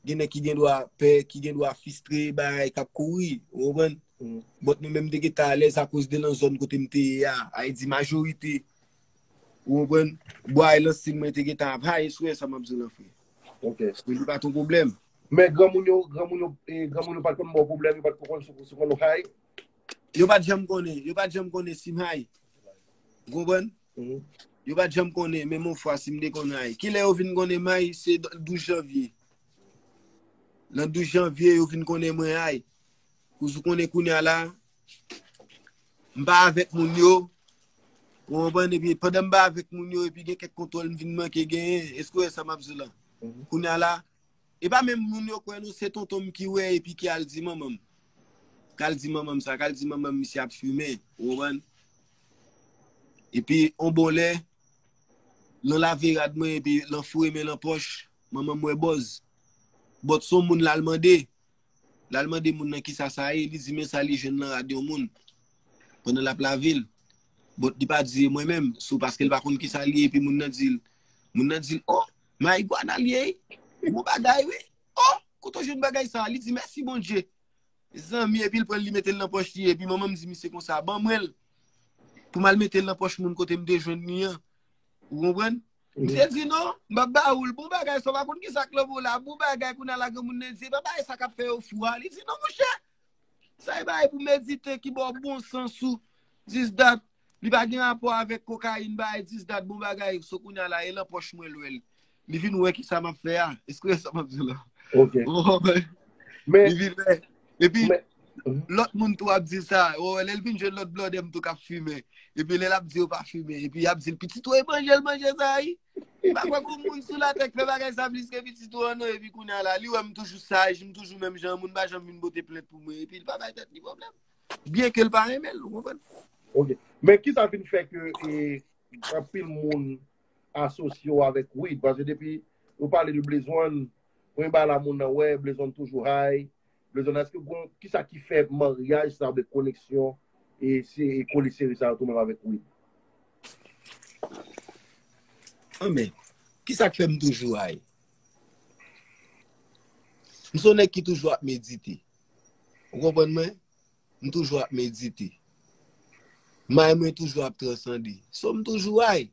gen nèg ki gen dwa pè, ki gen dwa fistre, bagay k ap kouri, ou konprann? But mwen menm m te gentan alèz akoz de nan zòn kote m te ye a, a vle di majorite, ou konprann? Bwa e lansin mwen te gentan ap high, èske w wè sa m ap di w la, frè? Ok. Li pa t yon pwoblèm. Men granmoun yo, granmoun yo, e, granmoun yo pa t konn ba w pwoblèm, yo pa t konn si, si w konn high? Yo pa t janm konnen, yo pa t janm konnen si m high. Ou konprann? Yo pa t janm konnen, menm yon fwa si m te konn high. Kilè yo vin konnen m high? Se douz janvye. Nan douz janvye, yo vin konnen mwen high. Kouz ou konnen kounye a la, m pa avèk moun yo. Ou konprann? Epi pandan m pa avèk moun yo, epi gen kèk kontwòl m vin manke genyen. Èske w wè sa m ap di w la? Kounye a la, e pa menm moun yo kwè non, se tonton m ki wè epi ki al di manman m. K al di manman m sa, k al di manman m misye ap fimen, ou konprann? Epi, on bon lè, l an lave rad mwen, epi l an foure men l an pòch, manman m wè bòz. But se yon moun l al mande. L al mande moun nan kisa sa ye, li di men sa li jwenn nan rad yon moun. Pandan l ap lave l. But li pa di e mwen menm, sou paske l pa konn kisa l ye, epi moun nan di l, moun nan di l, oh, marigwana l ye, bon bagay wi. Oh, kote w jwenn bagay sa? Li di mèsi Bondye. Zanmi, epi l pran l, li mete l nan pòch li, epi manman m di misye konsa, ban mwen l pou m al mete l nan pòch moun kote m te jwenn li an. Ou konprann? Misye di non, m p ap ba ou l. Bon bagay, sa w pa konn kisa k lanmò la. Bon bagay, kounye a la granmoun nan di, e pa bagay sa k ap fè yo fou a. Li di non, monchè. Sa e bagay pou medite, ki ba w bon sans ou, this that. Li pa gen rapò avèk kokayin, bagay this that, bon bagay. So kounye a la, e nan pòch mwen l wè l. Li vin wè kisa m ap fè a. Èske w wè sa m ap di w la? Ok. Ou konprann? Men, Li vin wè. Epi, men, lòt moun tou ap di sa. Ou wè, lè l vin jwenn lòt blòdè m tou k ap fimen. Epi lè l ap di yo pa fimen. Epi y ap di l, pitit ou e manje l manje sa wi. M pa kwè gon moun sou latè k fè bagay sa plis ke pitit ou an non. Epi kounye a la, li wè m toujou saj, m toujou menm jan, moun pa janm vin pote plent pou mwen. Epi l pa bay tèt li pwoblèm. Byen ke l pa renmen l, ou konprann? Ok. Men kisa vin fè ke, e, anpil moun asosye w avèk weed? Paske depi ou pale de Blaze One, premye bagay la moun nan wè, Blaze One toujou high. Blaze One, èske gon, kisa ki fè maryaj sa oubyen koneksyon e se e kole seri sa yo tou menm avèk weed? Anben, kisa k fè m toujou high? M se yon nèg ki toujou ap medite. Ou konprann mwen? M toujou ap medite. May mwen toujou ap transande. So, m toujou high.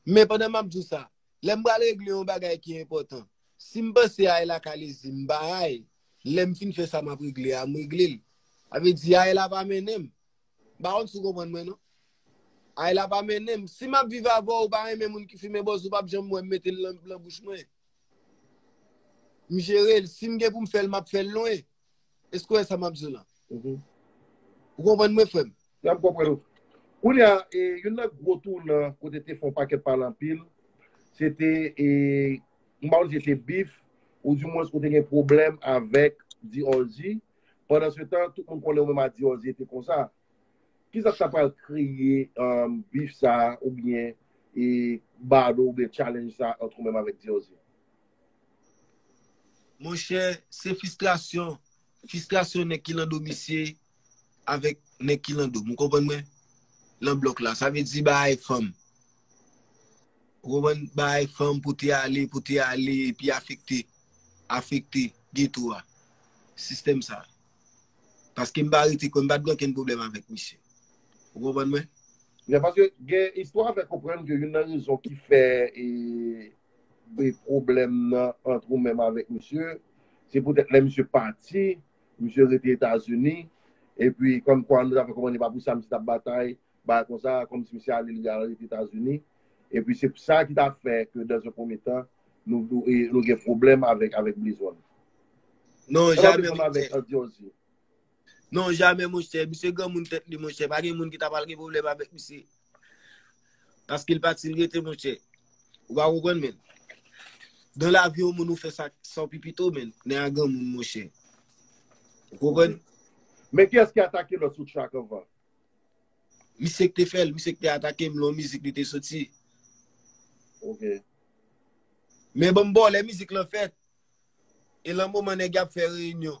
Men pandan m ap di w sa, Lè m pral regle yon bagay ki enpòtan, si m panse Ayla ka lezi m, m ba Ay. Lè m fin fè sa m ap regle a, m regle l. Sa vle di Ayla pa mennen m. M pa konn si w konprann mwen non. Ayla pa mennen m. Si m ap viv avè w, ou pa renmen moun ki fimen bòz, ou p ap janm wè m mete l nan, nan bouch mwen. M jere l. Si m gen pou m fè l, m ap fè l lwen. Èske w wè sa m ap di w la? Ou konprann mwen, frè m? Ya, m konprann ou. Kounye a, e, youn nan gwo tounan kote te fè yon pakèt pale anpil, se te, e, m pa konn si se te bif, ou dimwens ou te gen pwoblèm avèk D R G. Pandan se tan, tout moun konnen ou menm a D R G te konsa. Kisa k ta pral kreye, um, bif sa a, oubyen, e, battle, oubyen challenge sa a ant ou menm avèk D R G? Monchè, se fristrasyon. Fristrasyon nèg ki lan do misye avèk nèg ki lan do m. Ou konprann mwen? Lan blòk la. Sa vle di bagay fanm. Ou konprann? Bagay fanm pou te ale, pou te ale, epi afekte, afekte geto a. Sistèm sa. Paske m pa rete kwè, m pa t gen okenn pwoblèm avèk misye. Ou konprann mwen? Men paske gen istwa fè konprann ke youn nan rezon ki fè, e, e pwoblèm nan ant ou menm avèk misye, se poutèt lè misye pati, misye rete Etazini, epi kòmkwa nou ta fè konprann e pa pou sa misye t ap batay, bagay konsa, kòmsi misye ale, li al rete Etazini. Epi se sa ki ta fè ke dans un premier temps, nou, nou, e, nou gen pwoblèm avèk, avèk Blizon. Non, Sa pa jamè, bezwen avèk monchè. Andyòzi. Non, jamè, monchè. Misye granmoun tèt li, monchè. Pa gen moun ki ta pral gen pwoblèm avèk misye. Paske l pati, l rete, monchè. Ou pa konprann, men. Dan lavi yon moun, ou fè sa, sa w pi pito, men. Nèg a granmoun, monchè. Ou konprann? Men kiyès ki atake lòt sou track anvan? Misye ki te fè l, misye ki te atake m, lè yon mizik li te soti. Ok. Men ban m ba w, lè mizik lan fèt, e lan moman nèg y ap fè reyinyon,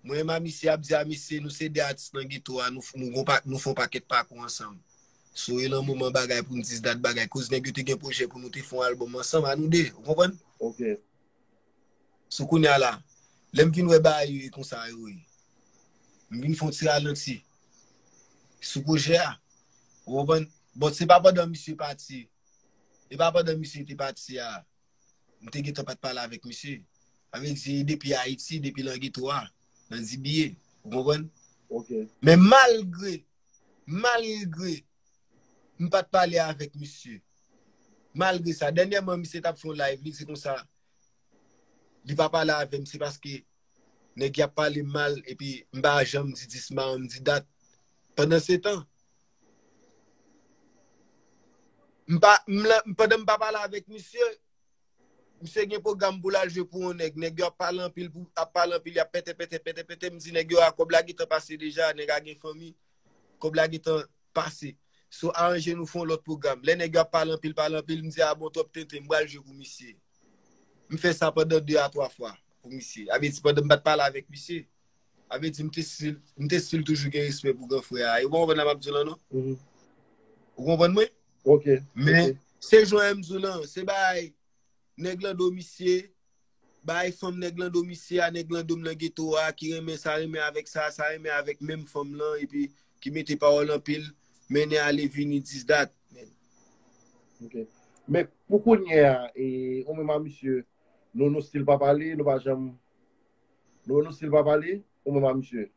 mwen menm a misye ap di a misye, nou se de atis nan geto a, nou, nou, gon pa, nou fè yon pakèt pakou ansanm. So, e lan moman bagay pou n dis dat bagay, koz nèg yo te gen pwojè pou nou te fè yon albòm ansanm, a nou de, ou konprann? Ok. So, kounye a la, lè m vin wè bagay yo e konsa yo ye, m vin fè yon ti ralanti sou pwojè a, ou konprann? Bon, se pa pandan misye pati, e pa pandan misye te pati a, m te gentan pa t pale avèk misye. Sa vle di, depi Ayiti, depi lan geto a, nan D B A, ou konprann? Ok. Men malgre, malgre m pa t pale avèk misye, malgre sa, dènyèman, misye t ap fè yon live, li di konsa, li pa pale avè m, se paske nèg y ap pale m mal, epi m pa janm di dis maron, m di dat. Pandan se tan, m pa, m la, pandan m pa pale avèk misye, misye gen pwogram pou l al jwe pou yon nèg. Nèg yo ap pale anpil, pou, ap pale anpil, y ap pètè, pètè, pètè, pètè. M di nèg yo a, kòb la gentan pase deja, nèg a gen fanmi. Kòb la gentan pase. So, aranje nou fè yon lòt pwogram. Lè nèg yo ap pale anpil, pale anpil, m di, a bon, twòp tenten, m pral jwe pou misye. M fè sa pandan de a twa fwa pou misye. A vle di, pandan m pa t pale avèk misye, a vle di, m te still, m te still toujou gen respè pou gran frè a. E ou pa konprann sa m ap di w lan, non? Mhm. Ou konprann mwen? Ok, Men, ok. Se jan m di w lan, se bagay nèg lan do misye, bay fanm nèg lan do misye a, nèg lan do m nan geto a, ki renmen sa, renmen avèk sa, sa renmen avèk menm fanm lan, epi ki mete pawòl anpil, mennen ale vini dis dat. Ok. Men pou kounye a, e, ou menm a misye, nou, nou still pa pale, nou pa janm, nou, nou still pa pale, ou menm a misye.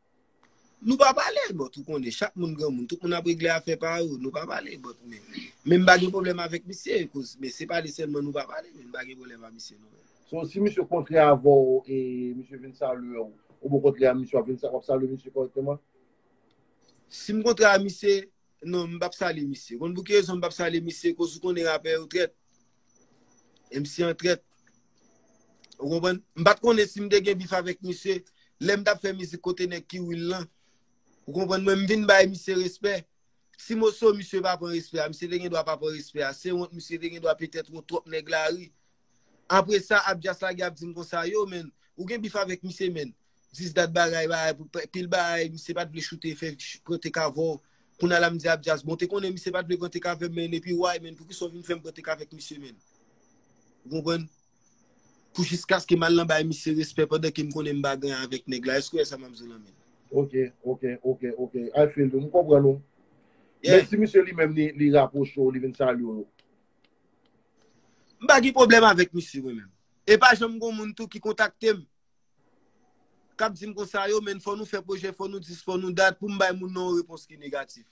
Nou pa pale, but ou konnen, chak moun granmoun, tout moun ap regle afè pa yo, nou pa pale, but men, men m pa gen pwoblèm avèk misye, koz, men se pale sèlman nou pa pale, men m pa gen pwoblèm a misye non, men. So, si misye kontre avè w e misye vin salye w, ou bon kontre a misye, w ap vin sa, w ap salye misye kòrèkteman? Si m kontre a misye, non, m p ap salye misye. Konn pou ki rezon m p ap salye misye, koz ou konnen rapè yo trèt. M C an trèt. Ou konprann? M pa t konnen si m te gen bif avèk misye, lè m t ap fè mizik kote nèg ki real lan. Ou konprann? Mwen, m vin bay misye respè. Ti moso misye pa pran respè a, misye te gen dwa pa pran respè a. Se wont misye te gen dwa petèt wont twòp nèg lari. Apre sa, Abdias lage ap di m konsa, yo, men, ou gen bif avèk misye, men. Dis dat bagay, bagay, pou pe-, pil bagay, misye pa t vle choute, fè ch-, pran tek avè w. Kounye a la, m di Abdias, bon, te konnen misye pa t vle pran tek avè m, men, epi why, men, poukisa w vin fè m pran tek avèk misye, men? Ou konprann? Pou jiskaske m al nan bay misye respè pandan ke m konnen m pa gen avèk nèg la. Èske w wè sa m ap di w lan, men? Ok, ok, ok, ok. I feel you. M konprann ou. Yeah. Men si misye li menm li, li rapwoche w, li vin salye w. M pa gen pwoblèm avèk misye, mwen menm. E pa janm gon moun tou ki kontakte m, k ap di m konsa, yo, men fò nou fè pwojè, fò nou dis, fò nou dat, pou m bay moun nan yon repons ki negatif.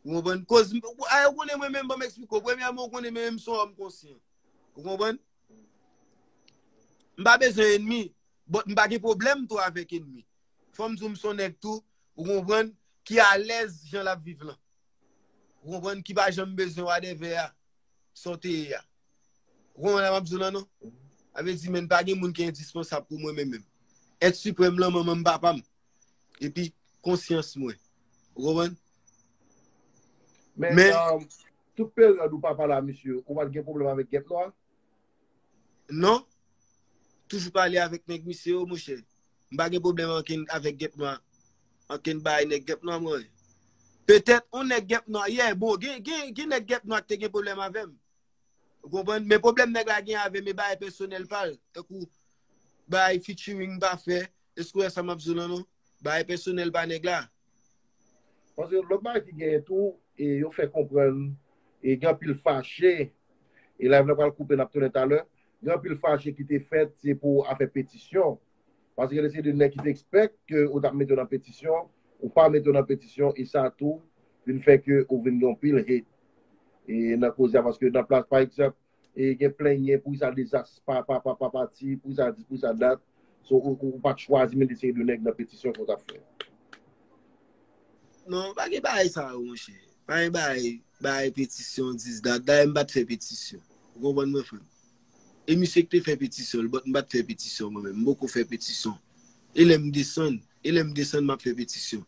Ou konprann? Koz, a, ou konnen mwen menm, ban m eksplike w. Premyèman, ou konnen mwen menm, m se yon òm konsyan. Ou konprann? M pa bezwen ènmi, but m pa gen pwoblèm tou avèk ènmi. Fò m di w, m se yon nèg tou, ou konprann, ki alèz jan l ap viv lan. Ou konprann, ki pa janm bezwen whatever a, sa w te ye a. Ou konprann sa m ap di w lan non? Sa vle di, men pa gen moun ki endispansab pou mwen menm menm. Èt siprèm lan, manman m, papa m. Epi, konsyans mwen. Ou konprann? Men, men, um, tout peryòd ou pa pale a misye, ou pa t gen pwoblèm avèk Gèp Nwa? Non. Toujou pale avèk nèg misye yo, monchè. M pa gen pwoblèm ankenn avèk Gèp Nwa. Ankenn bagay nèg Gèp Nwa, mwen. Petèt, on nèg Gèp Nwa, yeah, bon, gen, gen, gen nèg Gèp Nwa ki te gen pwoblèm avè m. Ou konprann? Men pwoblèm nèg la gen avè m, e bagay pèsonèl pa l. Tankou, bagay featuring m pa fè. Èske w wè sa m ap di w lan non? Bagay pèsonèl pa nèg la. Paske lòt bagay ki genyen tou, e yo fè konprann, e gen anpil fache, e live la pral koupe, n ap tounen talè, gen anpil fache ki te fèt, se pou afè petisyon. Paske gen de seri de nèg ki te expect ke ou t ap mete yo nan petisyon, ou pa mete yo nan petisyon, e sa tou vin fè ke ou vin gen anpil hate. E nan koze a, paske nan plas, pa egzanp, e gen plenyen, poukisa Dezas pa, pa, pa, pa pati, poukisa dis, poukisa dat. So, ou, ou, ou pa t chwazi mete seri de nèg nan petisyon ke w t ap fè. Non, pa gen bagay sa yo, monchè. Pa gen bagay, bagay petisyon, dis dat. Dayè, m pa t fè petisyon. Ou konprann mwen, frè m? E misye ki te fè petisyon, but m pa t fè petisyon mwen menm. M poko fè petisyon. E lè m desann, e lè m desann, m ap fè petisyon.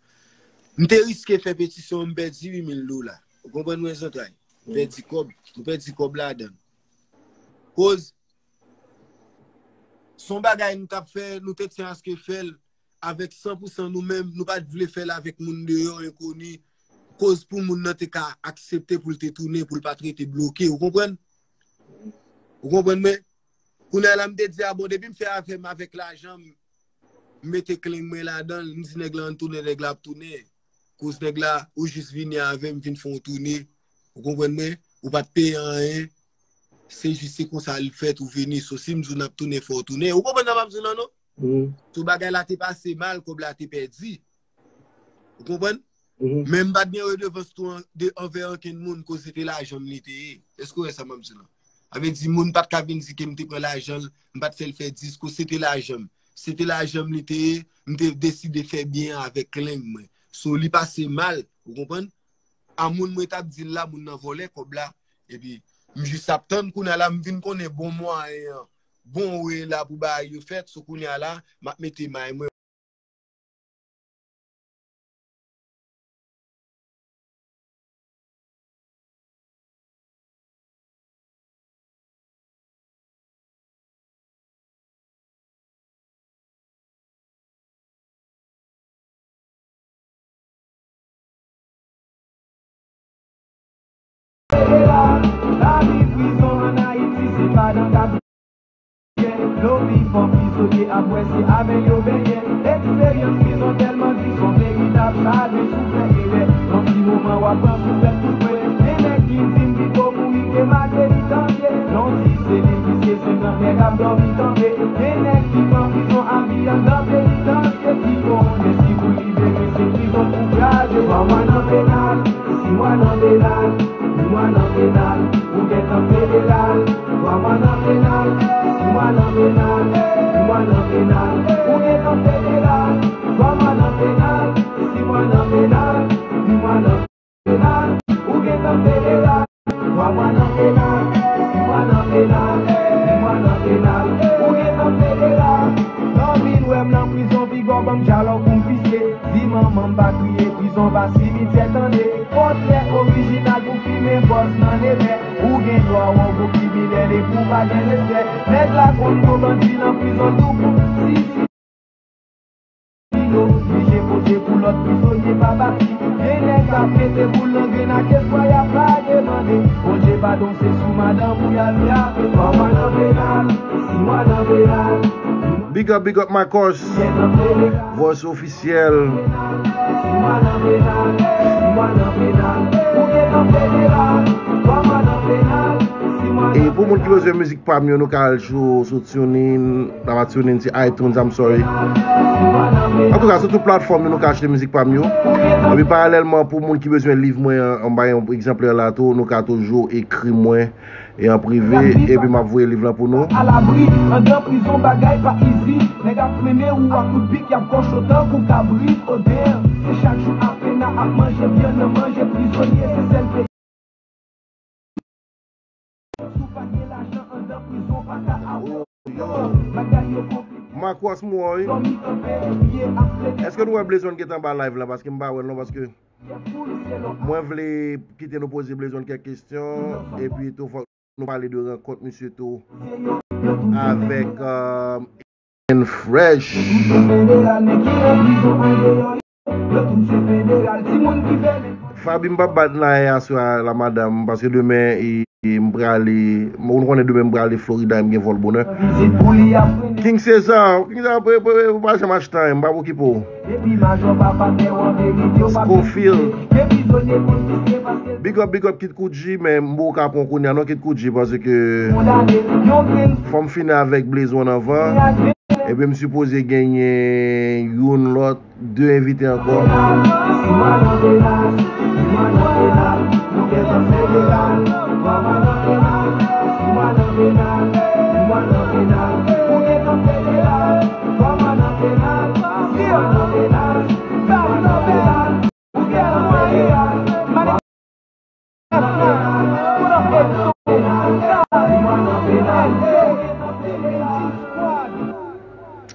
M te riske fè petisyon, m pèdi uit mil dola. Ou konprann mwen, zantray? M pèdi kòb, m pèdi kòb ladan l. Koz, se yon bagay nou t ap fè, nou te tyen aske fè l avèk san pou san nou menm, nou pa t vle fè l avèk moun deyò, enkoni, koz pou moun nan te ka aksepte pou l te tounen, pou l pa t rete bloke, ou konprann? Ou konprann mwen? Kounye a la, m te di, a bon, depi m fè afè m avèk lajan m, m mete klenk mwen ladan l, m di nèg la ann tounen, nèg la ap tounen. Koz nèg la, ou jis vini avè m, vin fè yon toune. Ou konprann mwen? Ou pa t peye anyen. Se jis se konsa l fèt, ou vini. So, si m di w n ap tounen, fò w tounen. Ou konprann sa m ap di w lan non? So, bagay la te pase mal, kòb la te pèdi. Ou konprann? Men m pa t gen redevans tou an, de, anvè ankenn moun, koz se te lajan m li te ye. Èske w wè sa m ap di w lan? Sa vle di, moun pa t ka vin di ke m te pran lajan l, m pa t fè l fè dis, koz se te lajan m. Se te lajan m li te ye, m te deside fè byen avèk klenk mwen. So, li pase mal, ou konprann? A moun mwen t ap di l la, moun nan vòlè kòb la. Epi, m jis ap tann kounye a la, m vin konnen bon mwayen an, bon we la pou bagay yo fèt. So, kounye a la, m ap mete may mwen. Lobi fò prizonye ap bwè, se avè yo benyen. Eksperyans prizon tèlman di, son veritab sa de souflè erè. Yon ti moman w ap pran souflèt tou pre. Gen nèg ki di m pito mouri ke mate li tanpye. Non, si se li, piske se gran nèg ap dòmi kanpe. Gen nèg ki pran prizon a vi anndan penitansye. Ki konnen si pou libere se prizon pou kraze. Twa mwa nan penal, sis mwa nan penal, uit mwa nan penal, ou gentan federal. Twa mwa nan penal, sis mwa nan penal, uit mwa nan penal, ou gentan federal. Twa mwa nan penal, sis mwa nan penal, uit mwa nan penal, ou gentan federal. Twa mwa nan penal, sis mwa nan penal, uit mwa nan penal, ou gentan federal. Lè w vin wè m nan prizon, piga w ban m dyalòg pou m pise. Di manman m pa kriye, prizon pa simityè, tande. Pòtrè orijinal pou fimen bòs nan nevè. Ou gen dwa wè w gon kriminèl epi w pa gen respè. Nèg la konn gon bandi nan prizon tou. Si, si. Yo blije poze pou lòt prizonye pa pati. Gen nèg k ap mete boul nan grenn ak espwa y ap lage mande. Bondye padon se sou madanm ou y al frape. Twa mwa nan penal, sis mwa nan penal. Big up, big up, Marcos. Voice officiel. Sis mwa nan penal, sis mwa nan penal. Ou gentan federal. Twa mwa nan penal, sis mwa E pou moun ki bezwen mizik pa m yo, nou ka al sou, sou TuneIn, nan pa TuneIn, se iTunes, I'm sorry. Antouka, sou tout platfòm yo, nou ka achte mizik pa m yo. Epi paralèlman, pou moun ki bezwen liv mwen an, m bay yon egzanplè la tou, nou ka toujou ekri mwen e an prive, epi m ap voye liv lan pou nou. Alabri, anndan prizon bagay pa izi. Nèg ap mennen ou ak kout pik, y ap kòche w tankou kabrit, odè. Se chak jou apena ap manje vyann nan manje prizonye, se sèl peyi. Si w pa gen lajan anndan prizon, w pa ka avè. Bagay yo konplike. Makwas mwen, wi. Èske nou wè Blaze One gentan ba live la? Paske m pa wè l non, paske mwen vle kite nou poze Blaze One kèk kesyon, epi tou fòk nou pale de rankont misye tou avèk, euh, N Fresh. Faby, m p ap bat Nae aswè a la madanm, paske demen, e, e, m prale, ou konnen demen m prale Florida, e m gen vòl bonè. King Cesar, King Cesar, pre, pre, ou pa janm achte anyen, m p ap okipe w. Scofield. Big up, big up, Kid Koudji, men m poko ka pran kounye a non, Kid Koudji, paske fò m fini avèk Blaze One anvan. Epi m sipoze genyen youn lòt, de envite ankò.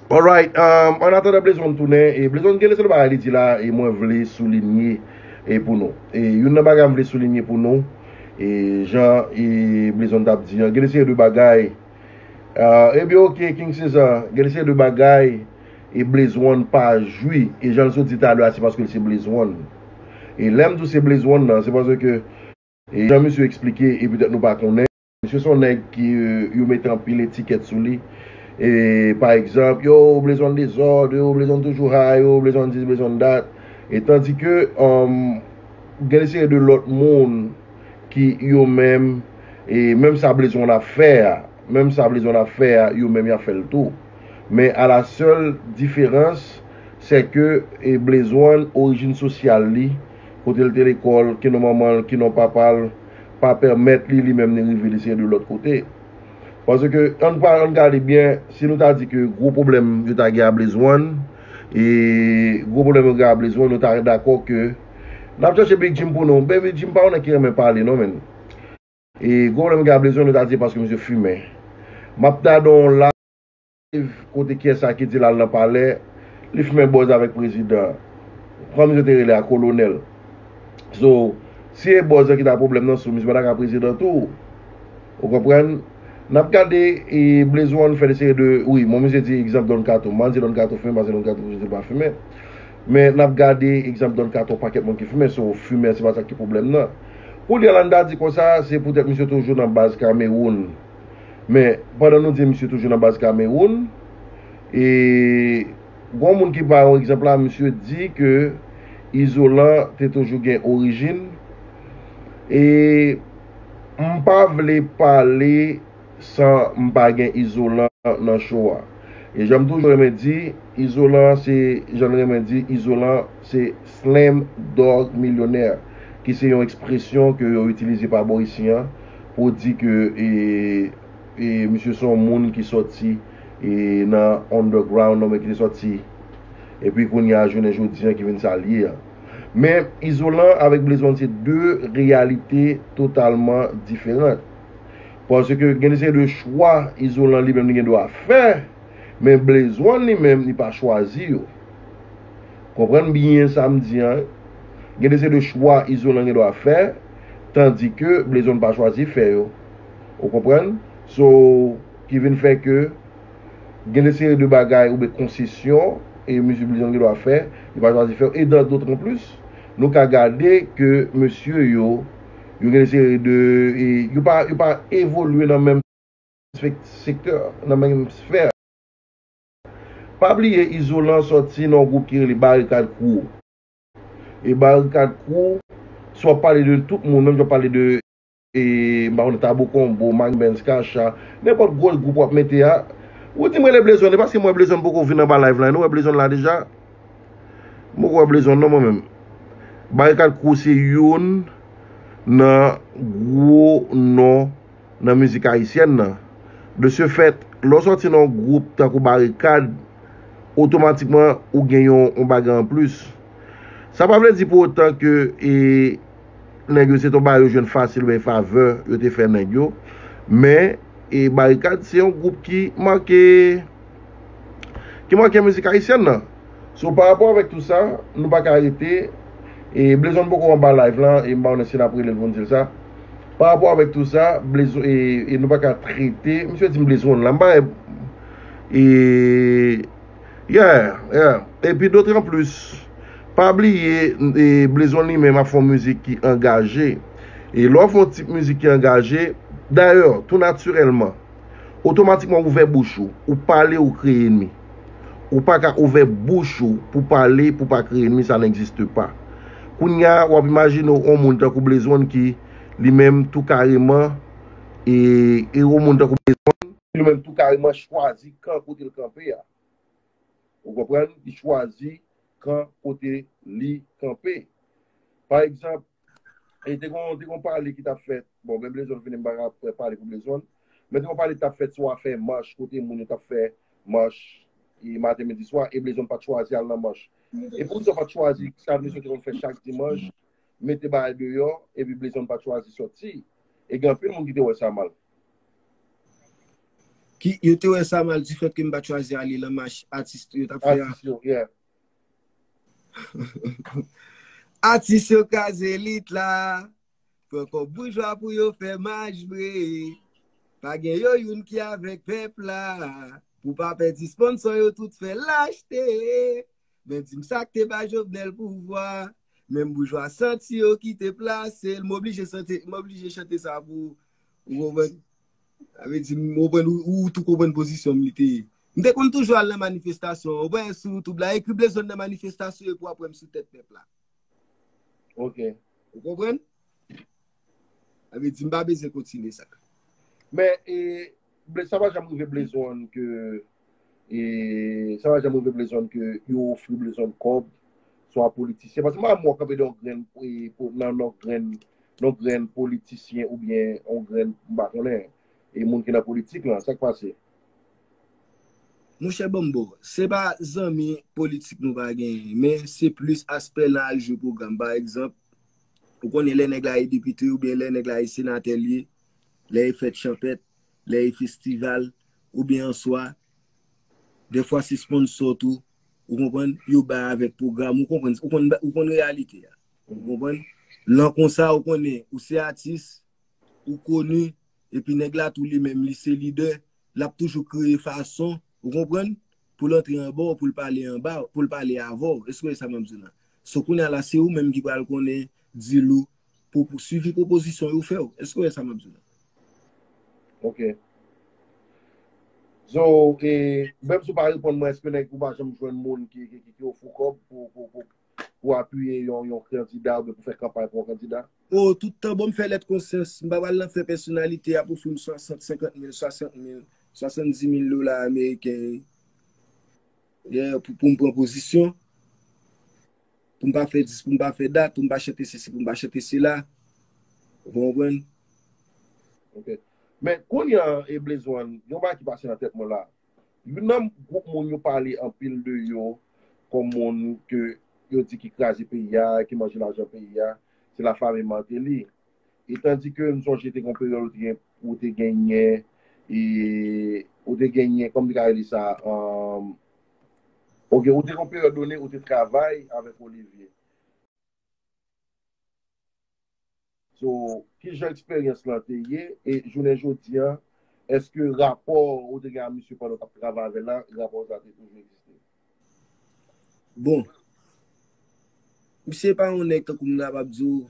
Alright, um, an atandan Blaze One tounen, e Blaze One gen de sèl bagay li di la, e mwen vle soulinye, e pou nou. E youn nan bagay m vle soulinye pou nou, e jan, e Blaze One t ap di an, gen de seri de bagay, Ah, ebyen, oke, King Cesar, gen de seri de bagay, e Blaze One pa jwi, e jan l sot di talè a, se paske l se Blaze One. E lè m di w se Blaze One nan, se paske, e jan misye eksplike, e petèt nou pa konnen, misye se yon nèg ki, euh, yo mete anpil etikèt sou li. E, pa egzanp, yo, Blaze One dezòd, yo, Blaze One toujou high, yo, Blaze One this, Blaze One that. E tandike, um, gen de seri de lòt moun ki yo menm, e menm sa Blaze One ap fè a, menm sa Blaze One ap fè a, yo menm y ap fè l tou. Men a la sèl diferans, se ke, e, Blaze One, orijin sosyal li, kote l te lekòl, ki non manman l, ki non papa l, pa pèmèt li, li menm, li rive li se de lòt kote. Paske, ann pa, ann gade byen, si nou ta di ke gwo pwoblèm yo ta gen a Blaze One, e gwo pwoblèm yo gen a Blaze One, nou ta dakò ke n ap chèche Big Jim pou nou. Ben, Big Jim pa yon nèg ki renmen pale, non, menn. E gwo pwoblèm yo gen a Blaze One, nou ta di paske misye fimen. M ap ta don la. Kote kiyès sa ki di l al nan palè, li fimen bòz avèk prezidan. Kòman misye te rele a, kolonèl. So, si e bòz lan ki ta pwoblèm nan, so misye pa ta ka prezidan tou. Ou konprann? N ap gade, e, Blaze One fè de seri de, wi, mwen misye di egzanp Don Kato. M pa di Don Kato fimen, paske Don Kato toujou di l pa fimen. Men n ap gade egzanp Don Kato, pakèt moun ki fimen, so fimen se pa sa ki pwoblèm nan. Kounye a la n ta di konsa, se poutèt misye toujou nan baz Kamewoun. Men, pandan nou di misye toujou nan baz Kamewoun, e, gon moun ki ba yon egzanp la, misye di ke Izolan te toujou gen orijin. E m pa vle pale san m pa gen Izolan nan show a. E jan m toujou renmen di, Izolan se, jan m renmen di, Izolan se Slam Dog Milyonè, ki se yon ekspresyon ke yo itilize pa bò isi an pou di ke, e, e, misye se yon moun ki sòti, e, nan underground, non, men ki te sòti. Epi kounye a, jounen jodi an, ki vin sa l ye a. Men Izolan avèk Blaze One se de reyalite totalman diferan. Paske gen de seri de chwa Izolan li menm li gen dwa fè, men Blaze One li menm li pa chwazi yo. Konprann byen sa m di an. Gen de seri de chwa Izolan gen dwa fè, tandike Blaze One pa chwazi fè yo. Ou konprann? So, ki vin fè ke gen de seri de bagay oubyen konsesyon, e mizik Blaze One gen dwa fè, li pa chwazi fè yo. E dan, dotranplis, nou ka gade ke mesye yo, yo gen de seri de, e yo pa, yo pa evolye nan menm sfè-, sektè, nan menm sfè. Pa bliye, Izolan sòti nan yon gwoup ki rele Barikad Crew. E Barikad Crew, si w ap pale de tout moun, menm jan w pale de, e, m pa konnen, Tabou Combo, Magnum Benz, Kacha, nenpòt gwo gwoup w ap mete a, ou di m rele Blaze One, e paske m wè Blaze One poko vin anba live la, nou wè Blaze One la deja? M poko wè Blaze One non mwen menm. Barikad Crew se youn nan gwo non nan mizik ayisyèn nan. De ce fait, lè w sòti nan yon gwoup tankou Barikad, otomatikman ou gen yon, yon bagay anplis. Sa pa vle di pou otan ke e, nèg yo se t yon bagay yo jwenn fasil oubyen favè yo te fè nèg yo. Men e, Barikad se yon gwoup ki manke ki manke mizik ayisyèn nan. So, pa rapò avèk tou sa, nou pa ka rete, e Blaze One poko anba live lan, e m pa konnen si n ap rele l pou n di l sa. Pa rapò avèk tou sa, Blaze, e, e nou pa ka trete, misye di m Blaze One la, m pa, e, yeah, yeah. Epi d'autant plus, pa bliye, e, Blaze One li menm ap fè yon mizik ki angaje. E lè w fè yon tip mizik ki angaje, dayè, tou natirèlman, otomatikman ouvè bouch ou, ou pale, ou kreye enmi. Ou pa ka ouvè bouch ou pou pale, pou pa kreye enmi, sa n'existe pas. Kounye a, w ap imajine w yon moun tankou Blaze One ki li menm tou kareman, e, e yon moun tankou Blaze One, li menm tou kareman chwazi kan kote l kanpe a. Ou konprann? Li chwazi kan kote li kanpe. Pa egzanp, e te gon, te gon pale ki t ap fèt. Bon, men Blaze One fini, m pa ka pale pou Blaze One. Men te gon pale ki t ap fèt sou afè mach, kote moun yo t ap fè mach, e maten, midi, swa, e Blaze One pa t chwazi al nan mach. E poukisa w pa t chwazi sa misye te konn fè chak dimanch, mete bagay deyò, epi Blaze One pa t chwazi sòti? E gen anpil moun ki te wè sa mal. Ki, yo te wè sa mal du fait ke m pa t chwazi ale nan mach atis yo t ap fè a. Atis yo, yeah. Atis yo kraze lit la. Pran kòb boujwa pou yo fè mach vre. Pa gen yo youn ki avèk pèp la. Pou pa pèdi sponsò yo tout fè l achte. Men di m sa k te ba Jovenel pouvwa. Menm boujwa santi yo ki te plase l. M oblije chante, m oblije chante sa pou ou konprann. Sa vle di, m konprann, ou, ou tou konprann pozisyon m li te ye. M te konn toujou al nan manifestasyon. Ou wè sou YouTube la, ekri Blaze One nan manifestasyon epi w ap wè m sou tèt pèp la. Ok. Ou konprann? Sa vle di, m pa bezwen kontinye sa. Men, e, Blaze, sa pa janm rive Blaze One ke, e, sa pa janm rive Blaze One ke yo ofri Blaze One kòb, swa politisyen. Paske m pa wè w kanpe de yon grenn, e, nan yon grenn, yon grenn politisyen oubyen yon grenn, m pa konnen, e moun ki nan politik lan, sa k pase? Monchè Bòmbò, se pa zanmi politik nou pa genyen, men se plis aspè nan al jwe pwogram. Pa egzanp, ou konnen lè nèg la e depite oubyen lè nèg la e senatè l ye, lè e fèt chanpèt, lè e festival, oubyen an swa, dèfwa se sponsò tou, ou konprann, yo bay avèk pwogram, ou konprann, ou konn, ou konn reyalite a. Ou konprann? Lan konsa, ou konnen, ou se atis, ou koni, epi nèg la tou li menm, li se lidè, l ap toujou kreye fason, ou konprann, pou l antre anba w, pou l pale anba, pou l pale avè w. Èske w wè sa m ap di w la? So, kounye a la, se ou menm ki pral konnen, di l ou, pou, pou swivi pwopozisyon yo fè w. Èske w wè sa m ap di w la? Ok. So, e, menm si w pa reponn mwen, èske nèg ou pa janm jwenn moun ki, ki, ki, ki ofri w kòb pou, pou, pou, pou apiye yon, yon kandida oubyen pou fè kanpay pou yon kandida? O, tout tan, bon, m fè lèt konsyans. M pa pral nan fè pèsonalite ap ofri m swasant, senkant mil, swasant mil, swasanndiz mil dola ameriken, yeah, pou, pou m pran pozisyon. Pou m pa fè dis, pou m pa fè dat, pou m pa chante sesi, pou m pa chante sela. Ou konprann? Ok. Men, kounye a, e Blaze One, yon bagay ki pase nan tèt mwen la. Youn nan gwoup moun yo pale anpil de yo kòm moun ke yo di ki kraze peyi a, ki manje lajan peyi a, se la famille Martelly. E tandike m sonje te gen yon peryòd ou te gen, ou te genyen, e, ou te genyen, kòman m te ka rele sa, um, ok, ou te gen yon peryòd done, ou te travay avèk Olivier. So, kijan eksperyans lan te ye? E jounen jodi a, èske rapò ou te gen a misye pandan w t ap travay avè l la, rapò sa te toujou egziste? Bon, misye pa yon nèg tankou m ta p ap di w,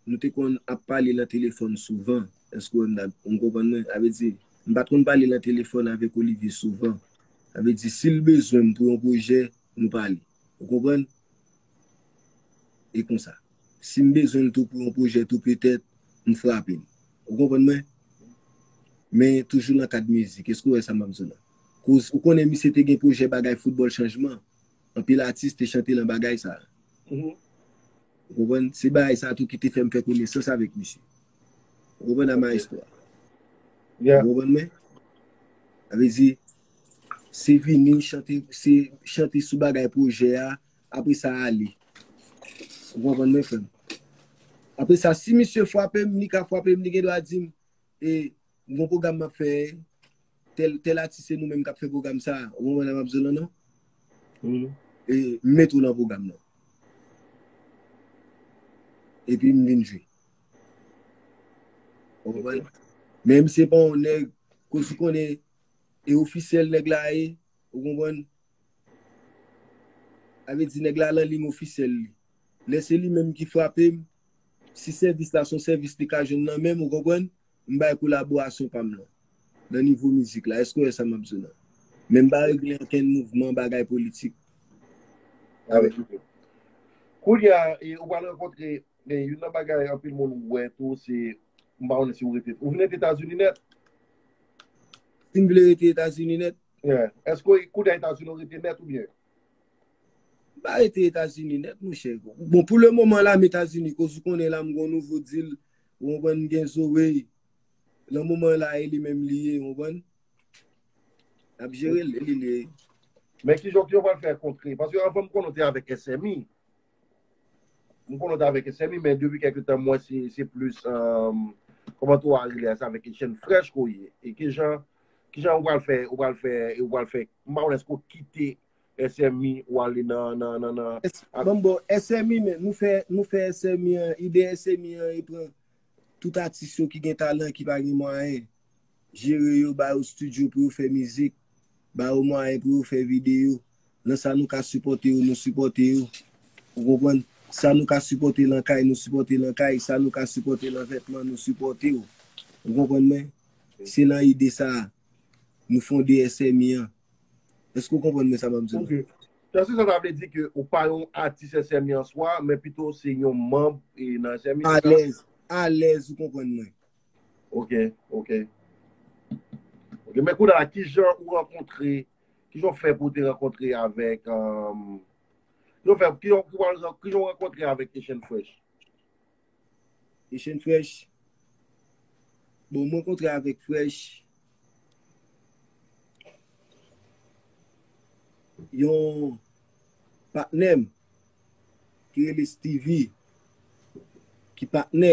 nou te konn ap pale nan telefòn souvan. Èske w konprann mwen? Sa vle di, m pa t konn pale nan telefòn avèk Olivier souvan. Sa vle di, si l bezwen m pou yon pwojè, nou pale. Ou konprann? E konsa. Si m bezwen l tou pou yon pwojè tou petèt, m frape l. Ou konprann mwen? Men toujou nan kad mizik. Èske w wè sa m ap di w la? Koz ou konnen misye te gen pwojè bagay foutbòl chanjman. Anpil atis te chante nan bagay sa. Ou konprann? Se bagay sa tou ki te fè m fè konesans avèk misye. Ou konprann a maestro a? Ou konprann mwen? Sa vle di, se vini chante, se chante sou bagay pwojè a, apre sa ale. Ou konprann mwen, frè m? Apre sa, si misye frape m, li ka frape m, li gen dwa di m, e, gon pwogram m ap fè, tèl, tèl atis se nou menm k ap fè pwogram sa, ou konprann sa m ap di w lan non? E, m mete w nan pwogram nan. Epi m vin jwe. Ou konprann? Men misye pa yon nèg, koz ou konnen, e ofisyèl nèg la ye, ou konprann? Sa vle di nèg la lan liy ofisyèl li. Lè se li menm ki frape m, si sèvis la se yon sèvis li ka jwenn nan men m, ou konprann? M bay kolaborasyon pa m lan. Nan nivo mizik la, èske w wè sa m ap di w lan? Men m pa regle ankenn mouvman, bagay politik. Kounye a, e, ou pral rankontre, men youn nan bagay anpil moun wè tou, se, m pa konnen si ou rete, ou vin rete Etazini nèt? Si m vle rete Etazini nèt? Yeah. Èske kounye a Etazini ou rete nèt oubyen? M pa rete Etazini nèt, monchè. Bon, pou le moman la, m Etazini, koz ou konnen la, m gon nouvo deal, ou konprann, m gen Zoe. Nan moman la, e li menm li ye, ou konprann? N ap jere l, e li li ye. Men kijan, kijan w pral fè kontre? Paske anvan m konnen w te avèk S M I. M konnen w te avèk S M I, men depi kèk tan, m wè se, se plis, um, kòman tou a rele sa, avèk Etienne Fresh ke w ye. E kijan, kijan ou pral fè, ou pral fè, ou pral fè, m pa konnen èske w kite S M I ou ale nan, nan, nan, nan. Ban m ba w S M I, men nou fè, nou fè S M I an, ide S M I an, e pran tout atis yo ki gen talan, ki pa gen mwayen. Jere yo, ba yo estidyo pou yo fè mizik, ba yo mwayen pou yo fè videyo. Nan sa nou ka sipòte yo, nou sipòte yo. Ou konprann? Sa nou ka sipòte lan kay, nou sipòte lan kay. Sa nou ka sipòte lan vètman, nou sipòte yo. Ou konprann mwen? Se lan ide sa a nou fonde S M I an. Èske w konprann mwen sa m ap di w? Ok. Èske sa ta vle di ke ou pa yon atis S M I an swa, men pito se yon manm, e, nan S M I, se sa? Alèz, alèz, ou konprann mwen. Ok, ok. Ok, men kounye a, kijan ou rankontre, kijan w fè pou w te rankontre avèk, um, kijan w fè, kijan, kijan w rankontre avèk Etienne Fresh? Etienne Fresh. Bon, mwen rankontre avèk Fresh. Yon patnè m ki rele Stevie, ki patnè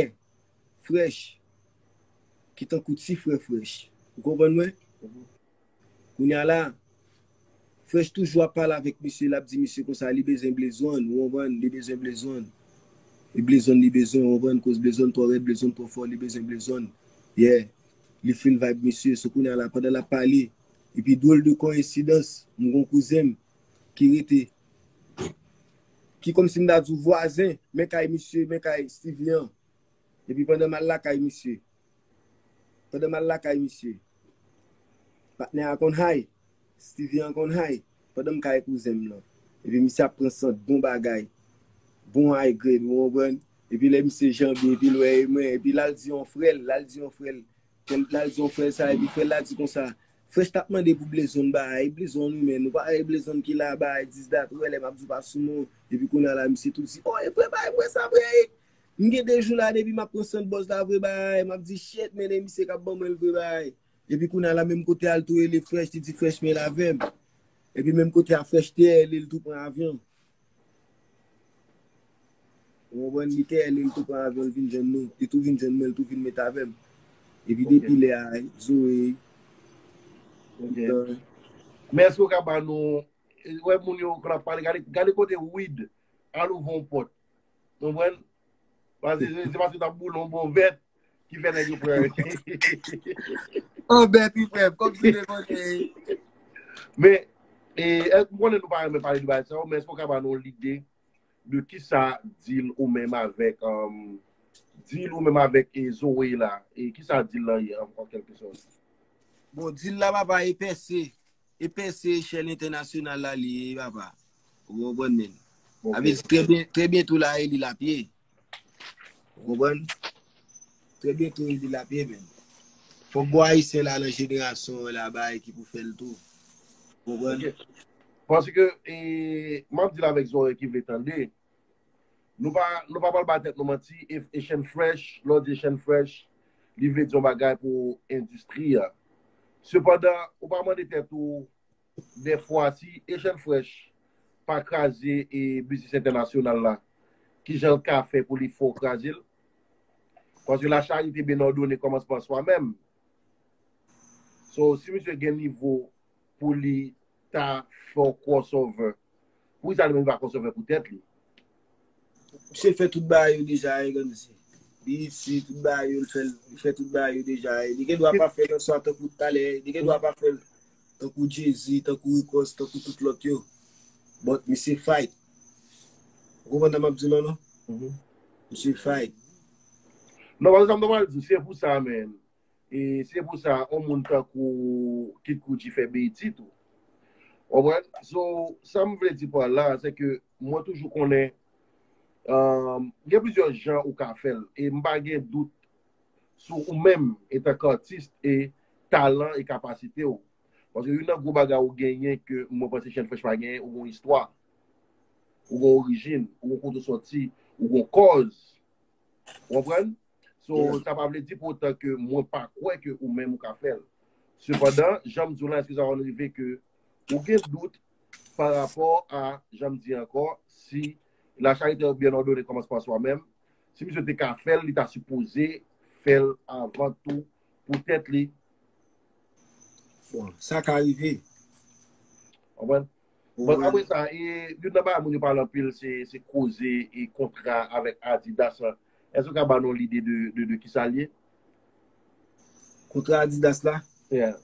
Fresh, ki tankou ti frè Fresh. Ou konprann mwen? Kounye a la, Fresh toujou ap pale avèk misye, l ap di misye konsa, li bezwen blezonn, ou konprann, li bezwen blezonn. E blezonn li bezwen, ou konprann, koz blezonn twò rèd, blezonn twò fò, li bezwen blezonn. Yeah. Li feel vibe misye, so kounye a la, pandan l ap pale, epi dwòl de koyensidans, m gon kouzen m ki rete, ki kòmsi m ta di w vwazen, men kay misye, men kay Stevie an. Epi pandan m al lakay misye, pandan m al lakay misye, patnè a konn high, Stevie an konn high, pandan m kay kouzen m lan. Epi misye ap pran sant, bon bagay, bon high grade, ou konprann? Epi lè misye janbe, epi l wè e mwen, epi l al di yon frè l, l al di yon frè l, l al di yon frè l sa, epi frè l la di konsa, Fresh t ap mande pou blezonn bay, blezonn wi, men nou pa wè blezonn ki la bay, dis dat, ou wè lè m ap di w pa sou non, epi kounye a la, misye tou di, o, e vre bay, m wè sa vre, m gen de jou la depi m ap pran sant bòz la vre bay, m ap di shit, men e misye k ap ban mwen l vre bay. Epi kounye a la, menm kote a, l tou rele Fresh, li di Fresh men l avè m. Epi menm kote a, Fresh te rele, li tou pran avyon. Ou konprann, li te rele, li tou pran avyon, li vin jwenn nou. Li tou vin jwenn mwen, li tou vin met avè m. Epi depi lè a, Zoe. Ok. Men èske w ka ba nou, wè moun yo konn ap pale, gade, gade kote Wid al ouvè yon pòt. Ou konprann? Paske se, se paske w t ap boule yon bon vèt ki fè nèg yo pran. Anbè pi frè m, kòmsi te konnen. Men, e, m konnen nou pa renmen pale de bagay sa yo, men èske w ka ba nou yon lide de kisa deal ou menm avèk, um, deal ou menm avèk, e, Zoe la? E kisa deal lan ye, an, an kèlke sòt? Bon, deal la, papa, e pèse. E pèse echèl entènasyonal la li ye, papa. Ou konprann, men. Ok. Sa vle di trè byen, trè byento la, e li l ap ye. Ou konprann? Trè byento li la pye menm. Fòk gwo ayisyen la nan jenerasyon an la bay ki pou fè l tou. Konprann? Paske e, m ap di l avèk zòrèy ki vle tande. Nou pa nou pa pral ba tèt nou manti. Asian Fresh, lè w di Asian Fresh, li vle di yon bagay pou endistri a. Sepandan, ou pa mande tèt ou dèfwa si Asian Fresh pa kraze e biznis entènasyonal la, kijan l ka fè pou li fè w kraze l? Paske la charité bien ordonnée commence par soi-même. So, si misye gen nivo pou li ta fè w crossover, poukisa li menm li pa crossover pou tèt li? Misye fè tout bagay yo deja, e grann mesye. Li isi, tout bagay yo, li fè, li fè tout bagay yo deja. Li gen dwa pa fè l answa tankou talè, li gen dwa pa fè l tankou Jay-Z, tankou Rick Ross, tankou tout lòt yo. But misye fight. Ou konprann sa m ap di w la non? Misye fight. Non, paske sa m ta pral di w, se pou sa menm. E se pou sa, yon moun tankou Kid Cudi fè B E T tou. Konprann? So, sa m vle di pa la, se ke mwen toujou konnen um, gen plizyè jan ou ka fè l. E m pa gen dout sou ou menm, etanke atis, e talan e kapasite w. Paske youn nan gwo bagay ou genyen ke mwen panse Asian Fresh pa genyen, ou gen yon istwa. Ou gen yon orijin, ou gen yon kote w sòti, ou gen yon kòz. Ou konprann? So, sa pa vle di pou otan ke mwen pa kwè ke ou menm ou ka fè l. Sepandan, jan m di w la, eske sa konn rive ke ou gen dout pa rapò a, jan m di ankò, si la charité bien ordonnée commence par soi-même, si misye te ka fè l, li ta sipoze fè l avan tou pou tèt li. Bon, sa ka rive. Konprann? Bon, apre sa, e, youn nan bagay moun yo pale anpil, se, se koze e kontra avèk Adidas lan. Èske w ka ba nou lide de, de, de kisa l ye? Kontra Adidas la? Yeah.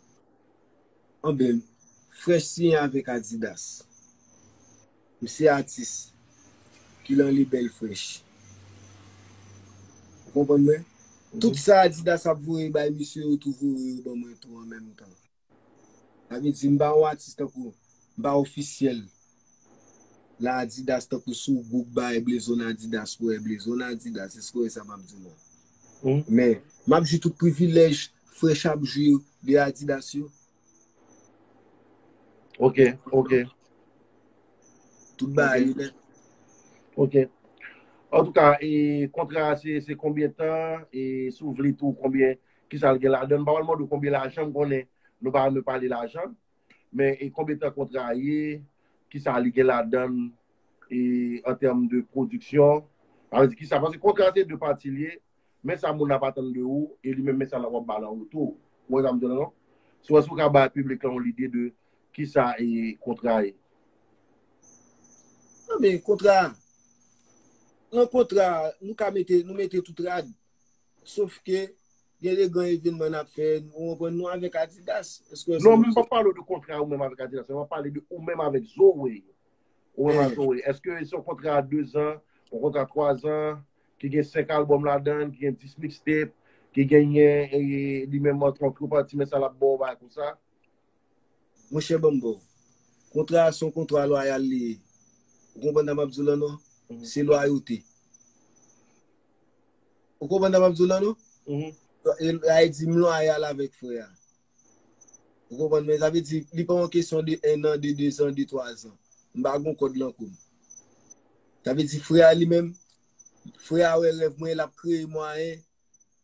Anben, Fresh siyen avèk Adidas. M se atis ki lan lebèl Fresh. Ou konprann mwen? Tout sa Adidas ap voye bay misye yo tou voye yo ban mwen tou an menm tan. Sa vle di m pa yon atis tankou, m pa ofisyèl. La Adidas tankou si w book bay blezon Adidas, ou wè blezon Adidas, èske w wè sa m ap di w la? Men, m ap jwi tout privilèj Fresh ap jwi de Adidas yo. Ok, ok. Tout bagay yo nèt. Ok. Antouka, e kontra a se, se konbyen tan, e si w vle tou, konbyen, kisa l gen ladan l? M pa pral mande w konbyen lajan, m konnen nou pa renmen pale lajan, men e konbyen tan kontra a ye, kisa li gen ladan l, e an tèm de pwodiksyon, sa vle di kisa, paske kontra a se de pati l ye, men sa moun nan ap atann de ou, e li menm men sa l ap ba l an retou. Ou wè sa m di w la non? So, èske w ka bay piblik lan yon lide de kisa e kontra a ye? Non, men kontra, nan kontra, nou ka mete, nou mete tout rad. Sof ke gen de gran evènman n ap fè, ou konprann, nou avèk Adidas. Èske Non, men m p ap pale w de kontra ou menm avèk Adidas, men m ap pale de ou menm avèk Zoe. Ou menm avèk Zoe. Èske se yon kontra de zan, yon kontra twa zan, ki gen senk albòm ladan l, ki gen dis mixtape, ki genyen e, li menm antre an kontreparti, men sa l ap ba w bagay konsa? Monchè, ban m ba w. Kontra a se yon kontra lwayal li ye. Ou konprann sa m ap di w la non? Se lwayote. Ou konprann sa m ap di w la non? E, sa vle di m lwayal avèk frè a. Ou konprann? Men sa vle di, li pa yon kesyon de en an, de de zan, de twa zan. M pa gon kòd lan kou m. Sa vle di, frè a li menm, frè a wè rèv mwen, l ap kreye mwayen.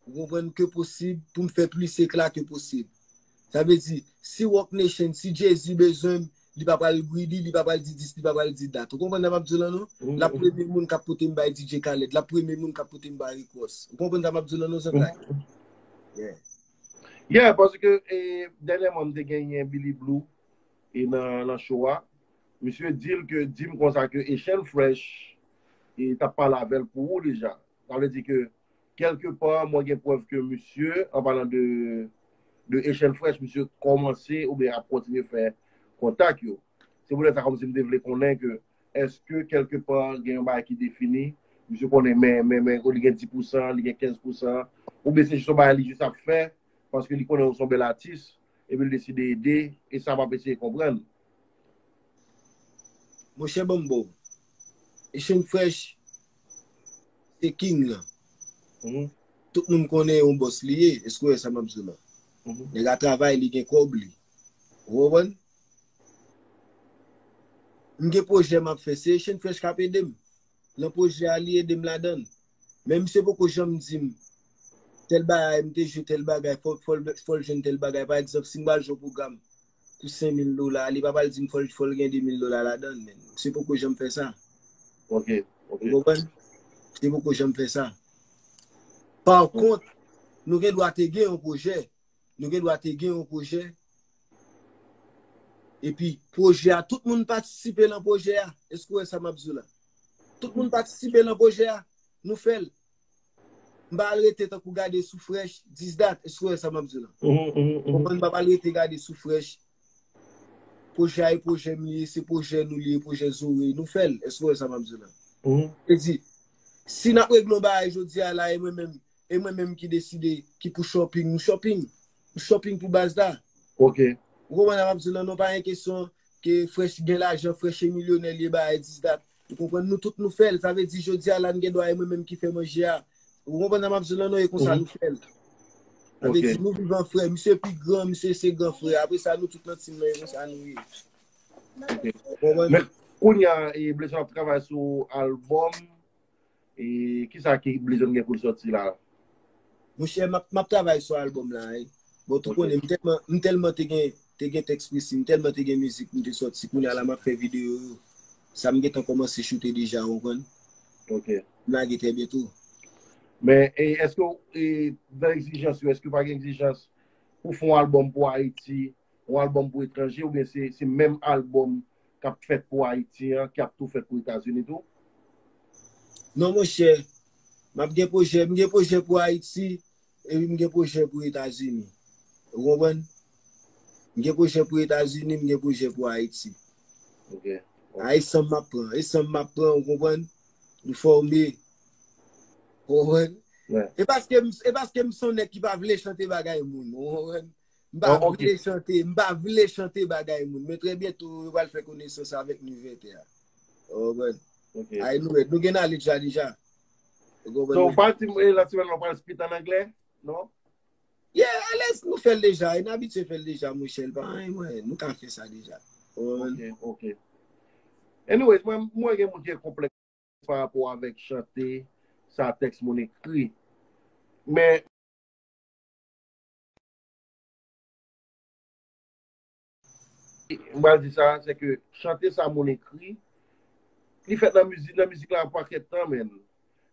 Ou konprann? Ke posib, pou m fè plis ekla ke posib. Sa vle di, si Roc Nation, si Jay-Z bezwen m, li pa pral greedy, li pa pral di dis, li pa pral di dat. Ou konprann sa m ap di w la non? L ap premye moun k ap pote m bay D J Khaled, l ap premye moun k ap pote m bay Rick Ross. Ou konprann sa m ap di w la non, zantray? Yeah. Yeah, paske e, dènyèman m te genyen Billy Blue e nan, nan show a. Misye di l ke, di m konsa ke Asian Fresh e t ap pale avè l pou ou deja. Sa vle di ke, kèlke pa, mwen gen prèv ke misye, an palan de, de Asian Fresh, misye kòmanse oubyen ap kontinye fè kontak yo. Se poutèt sa kòmsi m te vle konnen ke, èske kèlke pa gen yon bagay ki defini, misye konnen men, men, men, li gen dis pousan, li gen kenz pousan, oubyen se jis yon bagay li jis ap fè, paske li konnen ou se yon bèl atis, epi l deside ede, e sa m ap eseye konprann. Monchè, ban m ba w. Asian Fresh, se king lan. Tout moun konnen yon bòs li ye. Èske w wè sa m ap di w la? Nèg la travay, li gen kòb li. Ou konprann? M gen pwojè m ap fè, se Shane Fresh k ap ede m. Nan pwojè a, li ede m ladan l. Men misye poko janm di m, tèl bagay, m te jwe tèl bagay, fò, fò, l- fò l jwenn tèl bagay. Pa egzanp, si m pral jwe yon pwogram pou senk mil dola, li pa pral di m fò, l- fò l gen de mil dola ladan l, men. Misye poko janm fè sa. Ok, ok. Ou konprann? Misye poko janm fè sa. Pa kont, nou gen dwa te gen yon pwojè. Nou gen dwa te gen yon pwojè. Epi, pwojè a, tout moun patisipe nan pwojè a. Èske w wè sa m ap di w la? Tout moun patisipe nan pwojè a. Nou fè l. M pa al rete tankou gade sou Fresh, dis dat. Èske w wè sa m ap di w la? Ou konprann? M pa al rete gade sou Fresh. Pwojè a e pwojè m li ye, se pwojè nou li ye, pwojè Zoe. Nou fè l. Èske w wè sa m ap di w la? Se di, si n ap regle yon bagay jodi a la, e mwen menm, e mwen menm ki deside, ki pou shopping, nou shopping. Nou shopping pou baz la. Ok. Ou konprann sa m ap di w la? Non, pa gen kesyon ke Fresh gen lajan, Fresh e milyonè, li e bagay dis dat. Ou konprann? Nou tout nou fè l. Sa vle di jodi a la, n gen dwa e mwen menm ki fè manje a. Ou konprann sa m ap di w la? Non, e konsa nou fè l. Sa vle di nou viv an frè. Misye pi gran, misye se gran frè. Apre sa, nou tout nan team nan, e konsa nou ye. Ok. Men kounye a, e, Blaze ap travay sou albòm. E kisa ki Blaze gen pou l sòti la? Monchè, m ap, m ap travay sou albòm la, wi. Bon, tou konnen, m tèlman, m tèlman te gen, te gen tèks presi, m tèlman te gen mizik m te sòti, kounye a la m ap fè videyo yo. Sa m gentan kòmanse choute deja, ou konprann? Ok. M lage trè byento. Men, e, èske, e, nan egzijans yo, èske pa gen egzijans pou fè yon albòm pou Ayiti, yon albòm pou etranje, oubyen se, se menm albòm k ap fèt pou Ayiti an, k ap tou fèt pou Etazini tou? Non, monchè, m ap gen pwojè, m gen pwojè pou Ayiti, epi m gen pwojè pou Etazini. Ou konprann? M gen pwojè pou Etazini, m gen pwojè pou Ayiti. Ok. A, e sanm m ap pran, e sanm m ap pran, ou konprann? Nou fòme. Ou konprann? E paske m, e paske m se yon nèg ki pa vle chante bagay moun, ou konprann? M pa vle chante, m pa vle chante bagay moun. Men trè byento, yo pral fè konesans avèk nou vètè a. Ou konprann? Ay nou red. Nou gen knowledge la deja. So, ou pa di m, e, lòt semèn ou pral spit an anglè? Non? Yeah, alèz, nou fè l deja. E n abitye fè l deja, monchè. L pa anyen, mwen. Nou ka fè sa deja. Ok, ok. Anyways, mwen, mwen gen moun ki gen konplèks pa rapò avèk chante, sa tèks moun ekri. Men, m pral di sa, se ke chante sa moun ekri, li fèt nan mizik, nan mizik la pakèt tan, men.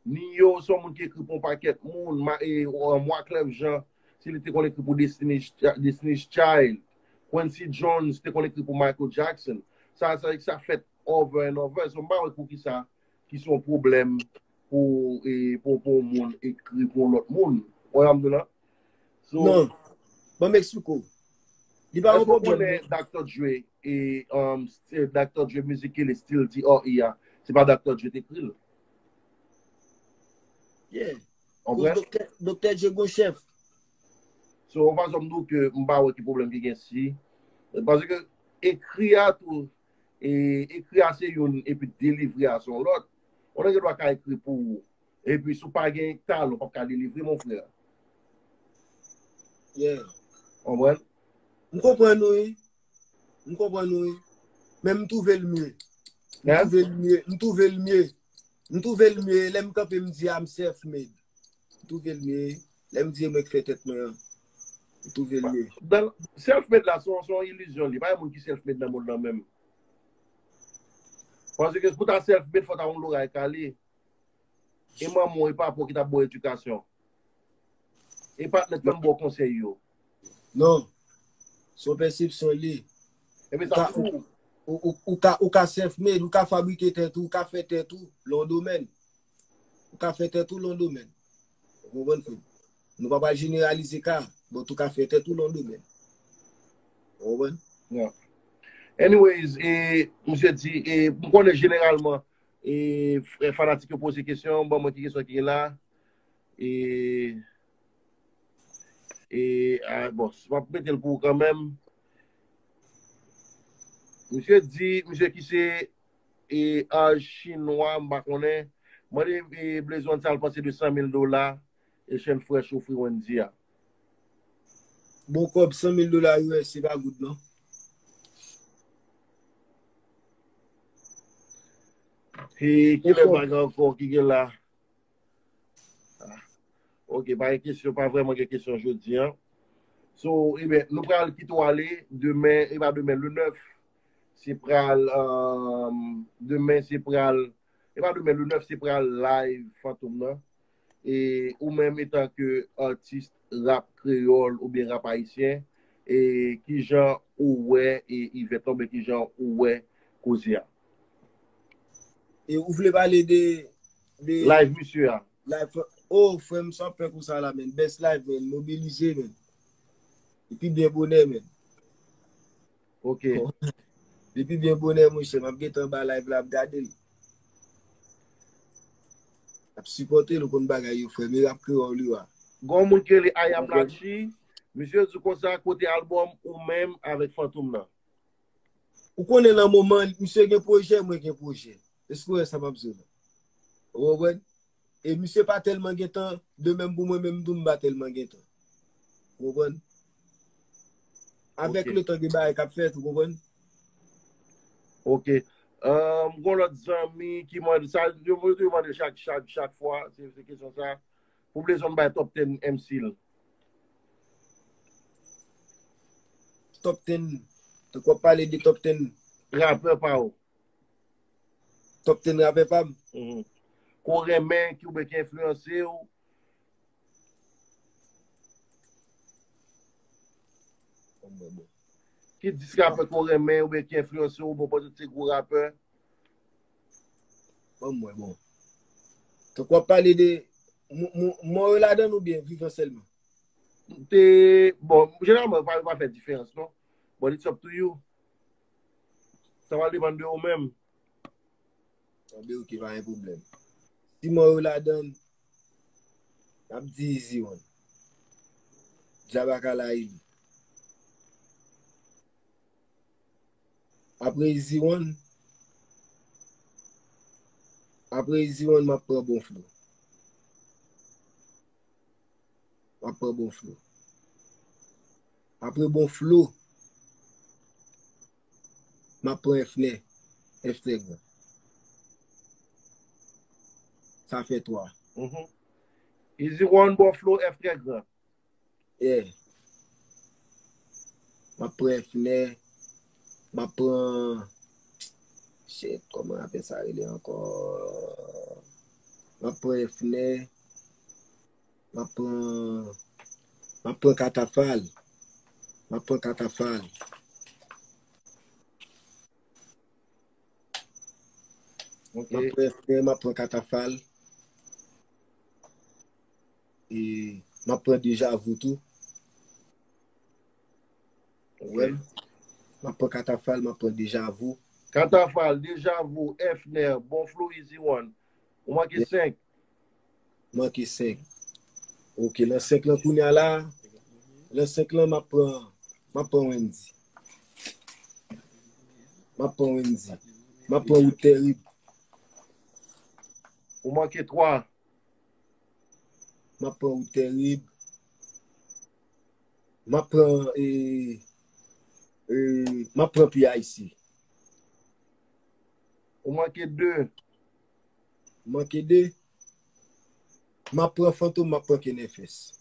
Nio se yon moun ki ekri pou yon pakèt moun, ma, e, um, Wyclef Jean, se li te konn ekri pou Destiny's, Destiny's Child. Quincy Jones te konn ekri pou Michael Jackson. Sa, sa, sa fèt over and over. So, m pa wè poukisa ki se yon pwoblèm pou, e, pou, pou yon moun ekri pou yon lòt moun. Ou wè sa m di w la? So, Non. Ban m eksplike w. Li pa yon èske w pwoblèm. Konnen Doctor Dre, e, um, Doctor Dre mizik ki rele Still D R E a, se pa Doctor Dre te ekri l? Yeah. Ou konprann? Doktè, Doktè Dre gon chèf. So, yon fason m di w ke m pa wè ki pwoblèm ki gen si. Paske ekri a tou, e, ekri a se youn, epi delivre a se yon lòt. Yon nèg gen dwa ka ekri pou ou. Epi si w pa gen talan, w p ap ka delivre, mon frè. Yeah. Ou konprann? M konprann ou, wi. M konprann ou, wi. Men m twouve l mye. M twouve l mye. M twouve l mye. M twouve l mye. Lè m kanpe, m di, "I'm self-made." M twouve l mye. Lè m di, "E mwen k fè tèt mwen an." M twouve l mye. Self-made la, se yon, se yon ilizyon li. Pa gen moun ki self-made nan mond lan menm. Paske pou ta self-made, fò ta yon loray kale. E manman w, e papa w ki t ap ba w edikasyon. E patnè k t ap ba w konsèy yo. Non. Se yon pèsepsyon li. Ebyen, sa tou. Ou, ou, ou ka, ou ka self-made, ou ka fabrike tèt ou, ou ka fè tèt ou, lan yon domèn. Ou ka fè tèt ou, lan yon domèn. Ou konprann, frè m? Nou pa pral jeneralize ka, but ou ka fè tèt ou, lan yon domèn. Ou konprann? Anyways, e, misye di, e, m konnen jeneralman, e, fanatik yo poze kesyon, ban mwen ki kesyon ki gen la. E, e, a, bon, m ap mete l pou ou kanmenm. Misye di, misye ki se, e, a, chinwa, m pa konnen. Mande, e, Blaze One sa l panse de san mil dola. Asian Fresh ofri Wendyy a? Bon kòb, san mil dola U S, se pa goud non. E kilè bagay ankò ki gen la? Ah. Ok, pa gen kesyon, pa vrèman gen kesyon jodi a. So, ebyen, nou pral kite w ale. Demen, e pa demen, le nèf, se pral, um, demen, se pral, e pa demen, le nèf, se pral live Fantom nan. E ou menm, etan ke atis rap kreyòl oubyen rap ayisyen, e kijan ou wè e Yvette la, oubyen kijan ou wè koze a? E ou vle pale de, de Live misye a. Live, oh, frè m, sa w ap fè konsa la, men. Best live, men. Mobilize, men. Epi byen bonè, men. Ok. Depi byen bonè, monchè, m ap gentan anba live la, ap gade l. Ap sipòte l, ou konn bagay yo, frè m. E rap kreyòl yo a. Gon moun ki rele Ayam Lachi, misye di konsa, kote albòm ou menm avèk Fantom nan? Ou konnen nan moman, misye gen pwojè, mwen gen pwojè. Èske w wè sa m ap di w la? Ou konprann? E misye pa tèlman gentan, de menm pou mwen menm tou, m pa tèlman gentan. Ou konprann? Avèk Ok. Letan gen bagay k ap fèt, ou konprann? Ok. Um, gon lòt zanmi ki mande, sa, yo, yo toujou mande chak, chak, chak fwa, se, se kesyon sa. Pou w bezwen bay top ten M C l. Top ten. Tank w ap pale de top ten. Rapè pa w. Top ten rapè pa m. Mhm. Ke w renmen, ki oubyen ki enfliyanse w. Bon, bon, bon. Ki dis rapè ke w renmen oubyen ki enfliyanse w, bon, panse se gwo rapè. Bon, mwen, bon. Tank w ap pale de m-, m-, mò yo ladan l oubyen vivan sèlman? Te, bon, jeneralman, pa, pa fè diferans, non. But it's up to you. Sa va depann de ou menm. Anben, ok, pa gen pwoblèm. Si mò yo ladan l, n ap di Easy One. Djabaka Laili. Apre Easy One, apre Easy One, m ap pran Bon Flo. M ap pran Bon Flo. Apre Bon Flo, m ap pran Efner. Efner Gran. Sa fè twa. Mhm. Easy One, Bon Flo, Efner Gran. Yeah. M ap pran Efner. M ap pran, shit, kòman rapè sa rele ankò? M ap pran Efner. M ap pran, m ap pran Katafal. M ap pran Katafal. Ok. M ap pran Efner, m ap pran Katafal. E m ap pran Deja Vu tou. Ok. Wè. M ap pran Katafal, m ap pran Deja Vu. Katafal, Deja Vu, Efner, Bon Flo, Easy One. Ou manke senk. Manke senk. Ok, lan senk lan kounye a la, lan senk lan m ap pran, m ap pran Wendy. M ap pran Wendy. M ap pran Wout Tèrib. Ou manke twa. M ap pran Wout Tèrib. M ap pran, e, e, m ap pran P I C. Ou manke de. Manke de. M ap pran Fantom, m ap pran Kenefes.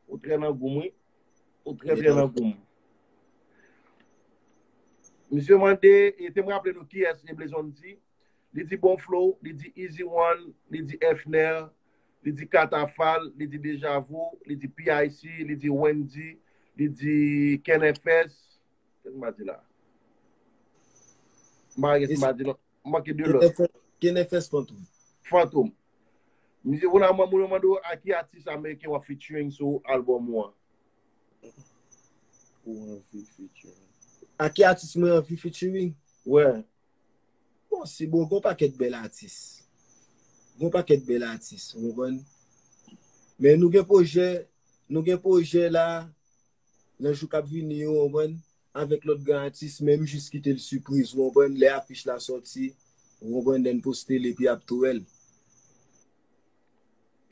Ou trè nan goum, wi. Ou trè, trè nan goum. Misye mande, e te m raple nou kiyès e Blezon di. Li di Bon Flo, li di Easy One, li di Efner, li di Katafal, li di Deja Vu, li di P I C, li di Wendy, li di Kenefes. Kèt m pa di la. M pa gen, m pa di non. M manke de lòt. Kenefes, Kenefes Fantom. Fantom. Misye, ou la, moun yo mande w a ki atis ameriken w ap featuring sou albòm ou an? Ou anvi featuring? A ki atis mwen anvi featuring? Wè. Bon, si bon, gon pakèt bèl atis. Gon pakèt bèl atis, ou konprann? Men nou gen pwojè, nou gen pwojè la, nan jou k ap vini yo, ou konprann? Avèk lòt gran atis, men m jis kite l sipriz, ou konprann? Lè afich la sòti, ou konprann, lè n poste l epi ap tou wè l.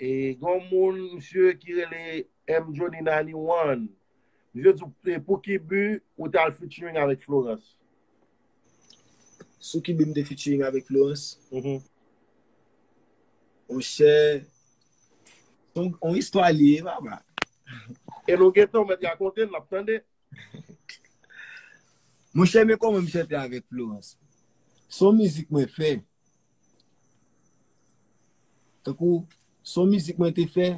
E gen yon moun, misye, ki rele M Johnny ninety-one. Misye di, e pou ki bi ou t al featuring avèk Florence? Sou ki bi m te featuring avèk Florence? Mhm. Monchè, yon, yon istwa li ye, papa. E nou gentan, w mèt rakonte, n ap tande. Monchè, men kòman m chante avèk Florence. Se yon mizik mwen fè. Tankou, se yon mizik mwen te fè.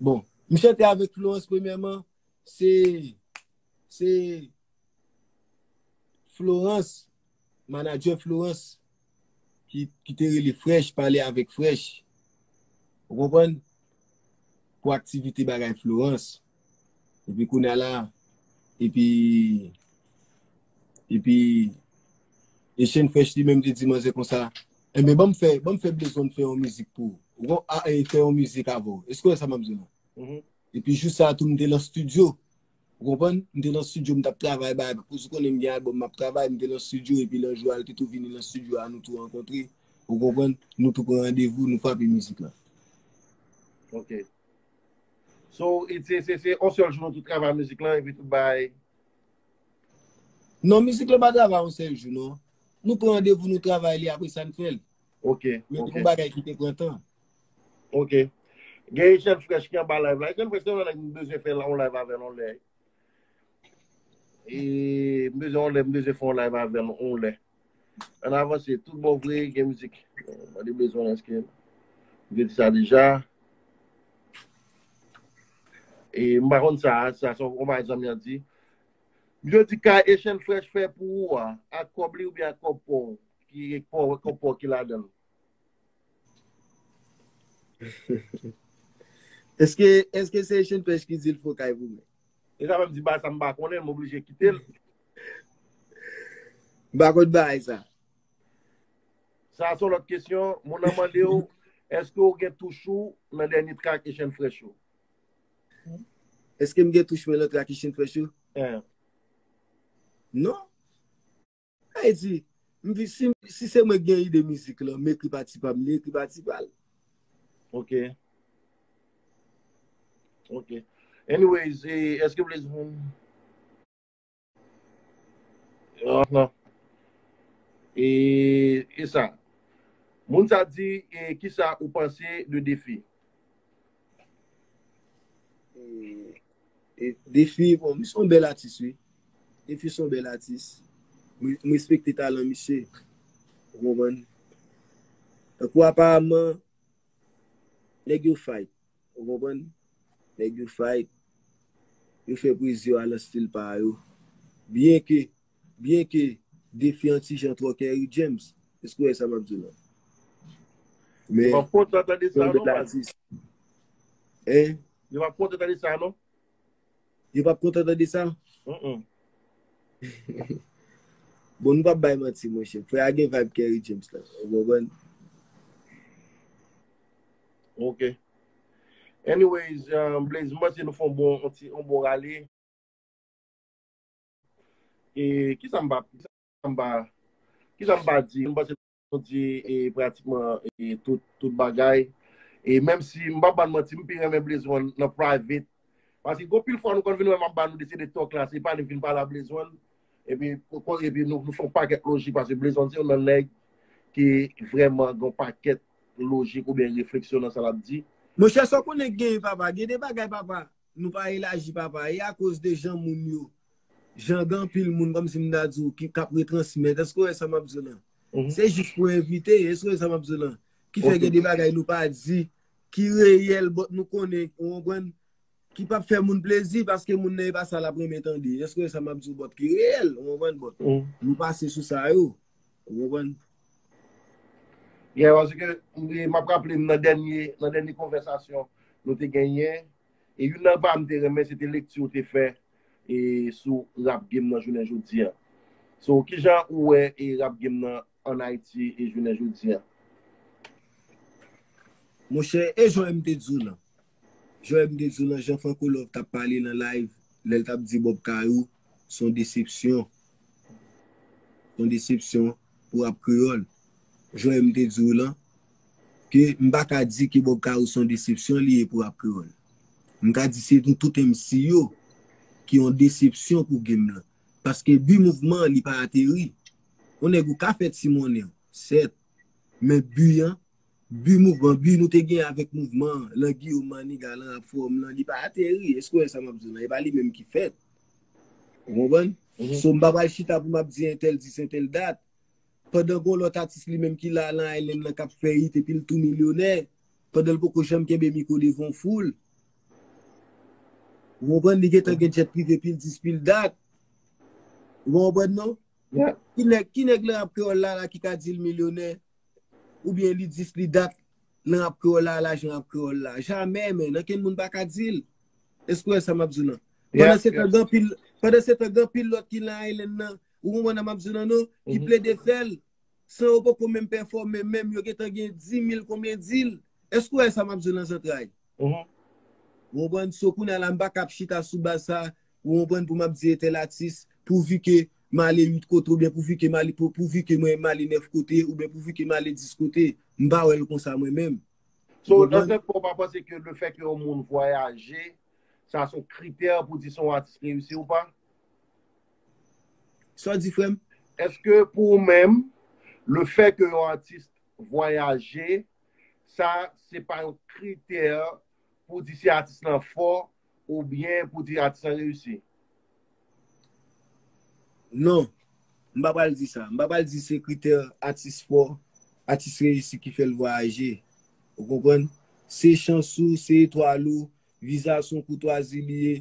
Bon, m chante avèk Florence premyèman, se, se Florence, manadjè Florence, ki, ki te rele Fresh, pale avèk Fresh. Ou konprann? Pou aktivite bagay Florence. Epi kounye a la, epi, epi, Echann Fresh li menm te di manzè konsa, enben, ban m fè, ban m fè Blaze One fè yon mizik pou ou. Ou kon-, a, e, fè yon mizik avè w. Èske w wè sa m ap di w la? Mhm. Epi jou sa a tou, m te nan estidyo. Ou konprann? M te nan estidyo, m t ap travay, bay, paske ou konnen m gen albòm m ap travay, m te nan estidyo, epi nan jou a, l te tou vini nan estidyo a, nou tou rankontre. Ou konprann? Nou tou pran randevou, nou frape mizik la. Ok. So, e se, se, se yon sèl jou nou tou travay mizik lan, epi tout bagay? Non, mizik lan pa travay yon sèl jou, non. Nou pran randevou, nou travay li, apre sa, n fè l. Ok, men ok. Yon bagay ki te pran tan. Ok. Gen Echann Fresh ki anba live la. Echann Fresh, se yon nèg m bezwen fè yon live avè l yon lè. E m bezwen yon lè, m bezwen fè yon live avè l yon lè. Ann avanse, tout bon vre, gen mizik. Mwen te bezwen, èske m te di sa deja? E m pa konn sa, sa se yon bagay zanmi an di. Yo di kay Echann Fresh fè pou ou a, ak kòb li oubyen ak kòb pa w, ki kòb, kòb pa w ki ladan l? Èske, èske se Echann Fresh ki di l fè kay pou mwen? E sa menm di ba sa m pa konnen, m oblije kite l. M pa konn bagay sa. Sa se yon lòt kesyon. Moun nan mande w, èske w gen touch ou nan dènye trak Echann Fresh yo? Èske m gen touch mwen nan trak Echann Fresh yo? Eh. Non. Sa vle di, m di, si, si se mwen ki gen ide mizik lan, m ekri pati pa m, li ekri pati pa l. Ok. Ok. Anyways, e, èske Blaze One? Ah, non. E, e sa. Moun sa di, e, kisa ou panse de Defi? E, e, Defi, bon, misye yon bèl atis, wi. Defi se yon bèl atis. M, m respekte talan misye. Ou konprann? Tankou aparaman, nèg yo fight. Ou konprann? Nèg yo fight. Yo fè pwezi yo a nan stil pa yo. Byenke, byenke Defi an ti jan twò Kerry James. Èske w wè sa m ap di w la? Men, yo p ap kontan tande sa, non, baz. Hein? Yo p ap kontan tande sa, non? Yo p ap kontan tande sa? Mm-mm. Bon, nou p ap bay manti, monchè. Frè a gen vibe Kerry James la. Ou konprann? Ok. Anyways, um, Blaze, m panse nou fè yon bon, yon ti, yon bon rale. E kisa m pa, kisa m pa, kisa m pa di? M panse nou di, e, pratikman, e, tout, tout bagay. E menm si m pa ban manti, m pi renmen Blaze One nan private. Paske gon pil fwa nou konn vin wè m ap ba nou de se de talk la, se pa nou vin pale a Blaze One. Epi, epi nou, nou fè yon pakèt lojik, paske Blaze One se yon nan nèg ki vrèman gen yon pakèt lojik oubyen refleksyon nan sa l ap di. Monchè, sa w konnen k genyen, papa? Gen de bagay, papa, nou pa elaji, papa. E akoz de jan moun yo, jan gen anpil moun, kòmsi m ta di w, ki, k ap retransmèt. Èske w wè sa m ap di w lan? Mhm. Se jis pou envite, èske w wè sa m ap di w lan? Ki fè gen de bagay nou pa di, ki reyèl, but nou konnen, ou konprann? Ki p ap fè moun plezi, paske moun nan e pa sa l ap renmen tande. Èske w wè sa m ap di w, but ki reyèl, ou konprann, but nou pase sou sa yo. Ou konprann? Yeah, paske, m, m ap raple m nan dènye, nan dènye konvèsasyon nou te genyen, e youn nan pa m te renmen, se te lekti ou te fè, e sou rap game nan jounen jodi a. So, kijan ou wè e rap game nan ann Ayiti e jounen jodi a? Monchè, e jan m te di w lan. Jan m te di w lan, jan Franco Love t ap pale nan live, lè l t ap di Bob Kayou, se yon desepsyon. Se yon desepsyon pou rap kreyòl. Jan m te di w lan, ke m pa ka di ke Bob Kawou se yon desepsyon li ye pou rap kreyòl. M ka di se nou tout M C yo ki yon desepsyon pou game lan. Paske bi mouvman an li pa ateri. Yon nèg ou ka fè ti monnen, sèt. Men bi an, bi mouvman, bi nou te gen avèk mouvman an, lan Guillaume Maniga, lan rap fowòm lan, li pa ateri. Èske w wè sa m ap di w lan? E pa li menm ki fèt. Ou konprann? So, m pa pral chita pou m ap di entèl dis, entèl dat. Pandan gon lòt atis li menm ki la lan Island lan k ap fè hit epi l tou milyonè. Pandan l poko janm kenbe mikwo devan yon foul. Ou konprann? Li gentan gen jet prive pil dis, pil dat. Ou konprann non? Ki nèg, ki nèg lan rap kreyòl la, la ki ka di l milyonè? Oubyen li dis li dat lan rap kreyòl la, lajan rap kreyòl la? Jamè, men ankenn moun pa ka di l. Èske w wè sa m ap di w lan? Pandan se tan, gen anpil, pandan se tan, gen anpil lòt ki lan Island nan. Ou konprann sa m ap di w lan non? Ki plede fè l. San yo poko menm pèfòme, menm yo gentan gen di mil konbyen dil. Èske w wè sa m ap di w lan zantray? Ou konprann? So, kounye a la, m pa ka ap chita sou baz sa, ou konprann, pou m ap di entèl atis, pouvi ke m ale uit kote, oubyen pouvi ke m ale, pou, pouvi ke mwen m ale nèf kote, oubyen pouvi ke m ale dis kote. M pa wè l konsa mwen menm. So, nan zantray, ou pa panse ke lefèt ke yon moun vwayaje, sa se yon kritè pou di se yon atis reyisi ou pa? Sa w di, frè m? Èske pou ou menm, lefèt ke yon atis vwayaje, sa se pa yon kritè pou di si atis lan fò oubyen pou di atis lan reyisi? Non. M pa pral di sa. M pa pral di se kritè atis fò, atis reyisi ki fè l vwayaje. Ou konprann? Se chans ou, se etwal ou, vizaj se yon koutwazi li ye.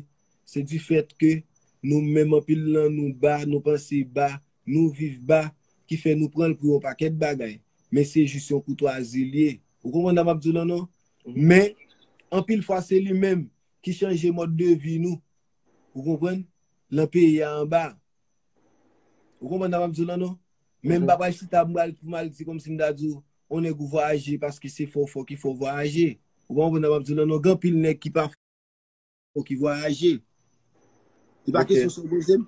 Se difèt ke nou menm anpil nan nou ba, nou panse ba, nou viv ba, ki fè nou pran l pou yon pakèt bagay. Men se jis yon koutwazi li ye. Ou konprann sa m ap di w lan non? Men, anpil fwa se li menm ki chanje mòd de vi nou. Ou konprann? Lan peyi a anba. Ou konprann sa m ap di w lan non? Men m pa pral chita m pral pou m al di kòmsi m ta di w, on nèg ou vwayaje paske se fò fò ki fè w vwayaje. Ou pa konprann sa m ap di w lan non? Gen anpil nèg ki pa fò ki vwayaje. Se pa kesyon sa w poze m.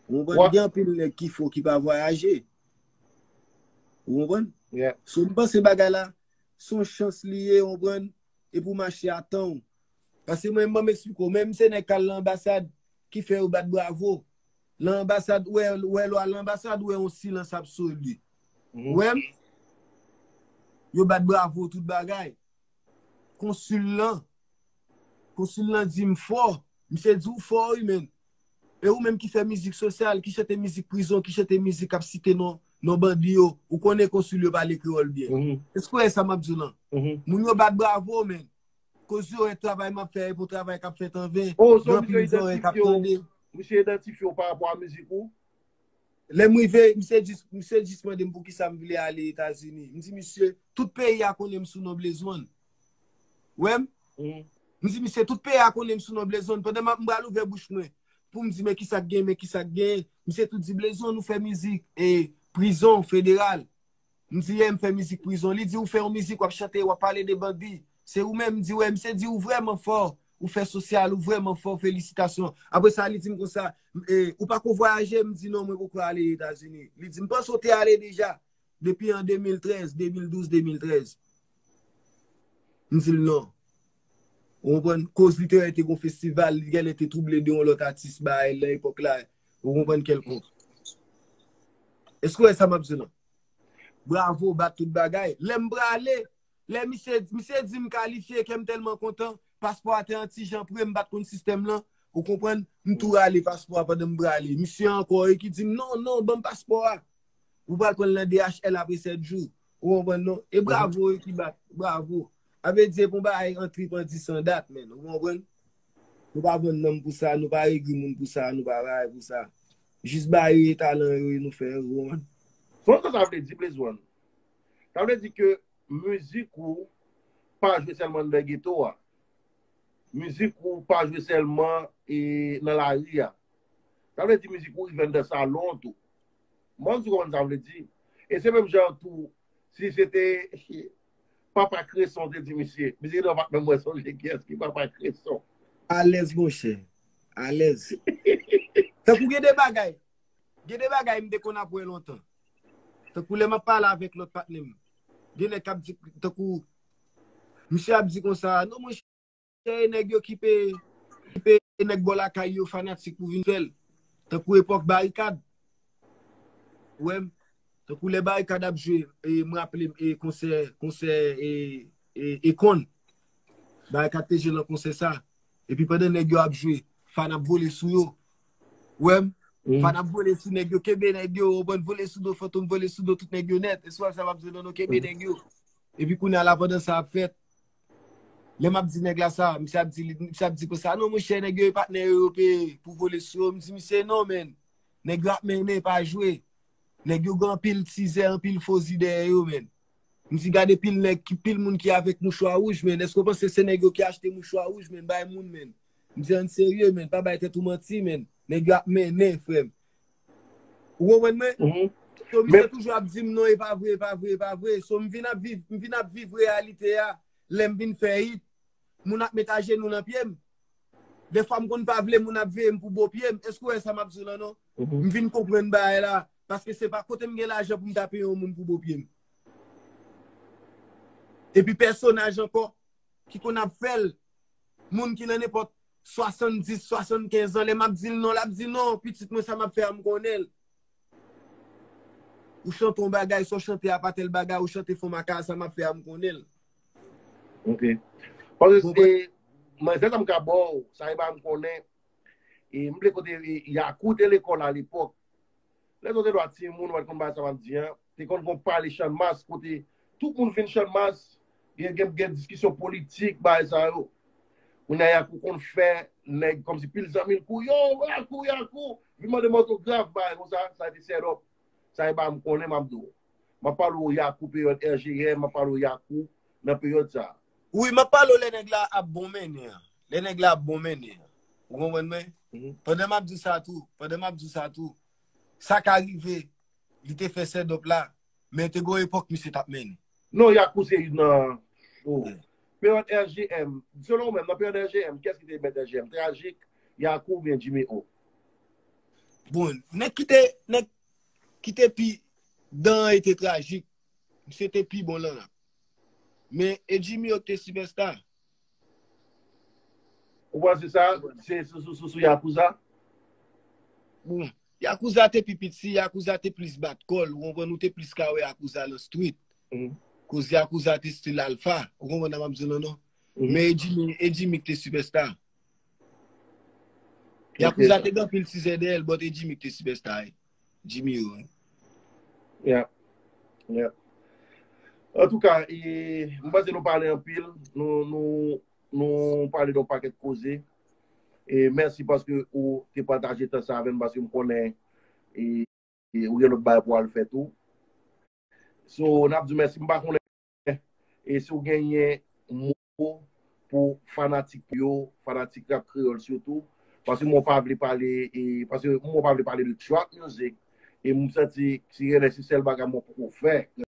Ou konprann? Gen anpil nèg ki fò ki pa vwayaje. Ou konprann? So, m panse bagay la, se yon chans li ye, ou konprann? E pou mache a tan w. Paske mwen, m ban m eksplike w, menm se nèg k al nan anbasad ki fè yo bat bravo. Nan anbasad, ou wè, ou wè lè w al nan anbasad, ou wè yon silans absoli. Ou wè m? Yo bat bravo, tout bagay. Konsil lan, konsil lan di m fò. Misye di w fò, wi, men. E ou menm ki fè mizik sosyal, ki chante mizik prizon, ki chante mizik k ap site non, non bandi yo, ou konnen konsil yo pale kreyòl byen. Èske w wè sa m ap di w lan? Moun yo bat bravo, men. Koz yo wè travay m ap fè, e pou travay k ap fèt an ven. Gen anpil zòrèy k ap tande. Misye idantifye w pa rapò a mizik ou? Lè m rive, misye jis, misye jis mande m poukisa m vle ale Etazini. M di misye, tout peyi a konnen m sou non Blaze One. Ou wè m? M di misye, tout peyi a konnen m sou non Blaze One. Pandan m ap, m pral ouvè bouch mwen pou m di, men kisa k gen, men kisa k gen. Misye tou di, Blaze One, ou fè mizik, e, prizon, federal. M di, yè, m fè mizik prizon. Li di, ou fè yon mizik, w ap chante, w ap pale de bandi. Se ou menm, m di, wè, misye di, ou vrèman fò. Ou fè sosyal, ou vrèman fò, felisitasyon. Apre sa, li di m konsa, e, ou pa ko vwayaje? M di, non, mwen poko ale Etazini. Li di, m panse w te ale deja. Depi an de mil trèz, de mil douz, de mil trèz. M di l non. Ou konprann? Koz li te wè te gon festival, li genlè te twouble de yon lòt atis bay lan epòk la. Ou konprann? Kèlkonk. Èske w wè sa m ap di w lan? Bravo, bat tout bagay. Lè m prale, lè misye, misye di m kalifye, kè m tèlman kontan, paspò a te yon ti jan pre, m pa t konn sistèm lan. Ou konprann? M tou rale paspò a pandan m prale. Misye ankò e ki di m, non, non, ban m paspò a. Ou pral pran l nan D H L apre sèt jou. Ou konprann non? E bravo yo ki bat. Bravo. A vle di, e pou bagay an trip an dis an dat, men. Ou konprann? Nou pa vann nanm pou sa, nou pa egri moun pou sa, nou pa bagay pou sa. Jis ba yo talan yo e nou fè yo, ou konprann? Konn sa sa vle di, Blaze One? Sa vle di ke mizik ou pa jwe sèlman anndan geto a. Mizik ou pa jwe sèlman, e, nan lari a. Sa vle di mizik ou rive anndan salon tou. Mwen, m di w konprann sa vle di. E se menm jan tou, si se te Papa Kreson te di misye, misye gentan pa t menm wè sonje kiyès ki Papa Kreson. Alèz, monchè. Alèz. Tankou gen de bagay. Gen de bagay m te konn ap wè lontan. Tankou lè m ap pale avèk lòt patnè m. Gen nèg k ap di, tankou, misye ap di konsa, non, monchè, e nèg yo ki pe, ki pe, e nèg bò lakay yo fanatik pou vin fè l. Tankou epòk Barikad. Ou wè m? Tankou lè Barikad ap jwe, e, m raple m, e, konsè, konsè, e, e, Akon. Barikad te jwe nan konsè sa. Epi pandan nèg yo ap jwe, fan ap vole sou yo. Ou wè m? Fan ap vole sou nèg yo, kenbe nèg yo, ou konprann, vole sou do Fantom, vole sou do tout nèg yo nèt. E sou sa m ap di, non, non, kenbe nèg yo. Epi kounye a la, pandan sa ap fèt, lè m ap di nèg la sa, misye ap di, misye ap di konsa, non, monchè, nèg yo e patnè yo, yo peye pou vole sou yo. M di misye, non, men, nèg yo ap mennen, pa jwe. Nèg yo gen anpil tizè, anpil fozi dèyè yo, men. M di, gade pil nèg, ki pil moun ki avèk mouchwa wouj, men. Èske w panse se nèg yo ki achte mouchwa wouj, men, bay moun, men? M di, ann serye, men, pa bay tèt ou manti, men. Nèg yo ap mennen, frè m. Ou konprann mwen? So, misye toujou ap di m, non, e pa vre, e pa vre, e pa vre. So, m vin ap viv, m vin ap viv reyalite a. Lè m vin fè it, moun ap met ajenou nan pye m. Dèfwa m konn pa vle moun ap veye m pou bo pye m. Èske w wè sa m ap di w lan, non? M vin konprann bagay la. Paske se pa kote m gen lajan pou m ta peye yon moun pou bo pye m. Epi pèsonaj ankò, ki konn ap fè l, moun ki nan nenpòt swasanndis, swasannkenz an, lè m ap di l non, l ap di non, pitit mwen, sa m ap fè a, m konnen l. Ou chante yon bagay, sa w chante a pa tèl bagay, ou chante fon maka a, sa m ap fè a, m konnen l. Ok. Paske, e, manzè sa m ka ba w, sa e ba m konnen, e, m vle kote, e, Yakou te lekòl alepòk. Lè zòt te dwa timoun, ou pa t konn bagay sa m ap di an. Te konn gon pale Channmas, kote tout moun vin Channmas, gen, gen, gen diskisyon politik, bagay sa yo. Kounye a Yakou konn fè nèg kòmsi pil zanmi l kou, yo, Yakou, Yakou, vin mande m otograf, bagay konsa, sa te set up. Sa e ba m konnen, m ap di w. M ap pale w Yakou peryòd R G M, m ap pale w Yakou nan peryòd sa. Wi, m ap pale w lè nèg la ap bon mennen an. Lè nèg la ap bon mennen an. Ou konprann mwen? Pandan m ap di w sa tou, pandan m ap di w sa tou, sa ka rive, li te fè set up la, men te gon epòk misye t ap mennen. Non, Yakou se youn nan, oh. Peryòd R G M, selon ou menm, nan peryòd R G M, kiyès ki te mèt R G M? Trajik, Yakou oubyen Jimmy O? Bon, nèg ki te, nèg ki te pi dan e te Trajik, misye te pi bon lan rap. Men e Jimmy O ki te sipèsta. Ou panse sa? Se sou, sou, sou, sou Yakuza? Bon, Yakuza te pi piti, Yakuza te plis bat kò l, ou konprann, ou te plis ka wè Yakuza lan street. Koz Yakuza te stil alfa, ou konprann sa m ap di w lan non? Men e Jimmy, e Jimmy ki te sipèsta. Yakuza te gen anpil tizè dèyè l, but e Jimmy ki te sipèsta. Jimmy yo. Yeah. Yeah. Antouka, e, m panse nou pale anpil, nou, nou, nou pale de yon pakèt koze. E mèsi paske ou te pataje tan sa avè m, paske m konnen, e, e ou gen lòt bagay pou w al fè tou. So, n ap di w mèsi, m pa konnen, e si w genyen mo pou fanatik yo, fanatik rap kreyòl sitou, paske mwen pa vle pale, e, paske mwen pa vle pale de trap music, e m santi si genlè se sèl bagay mwen poko fè.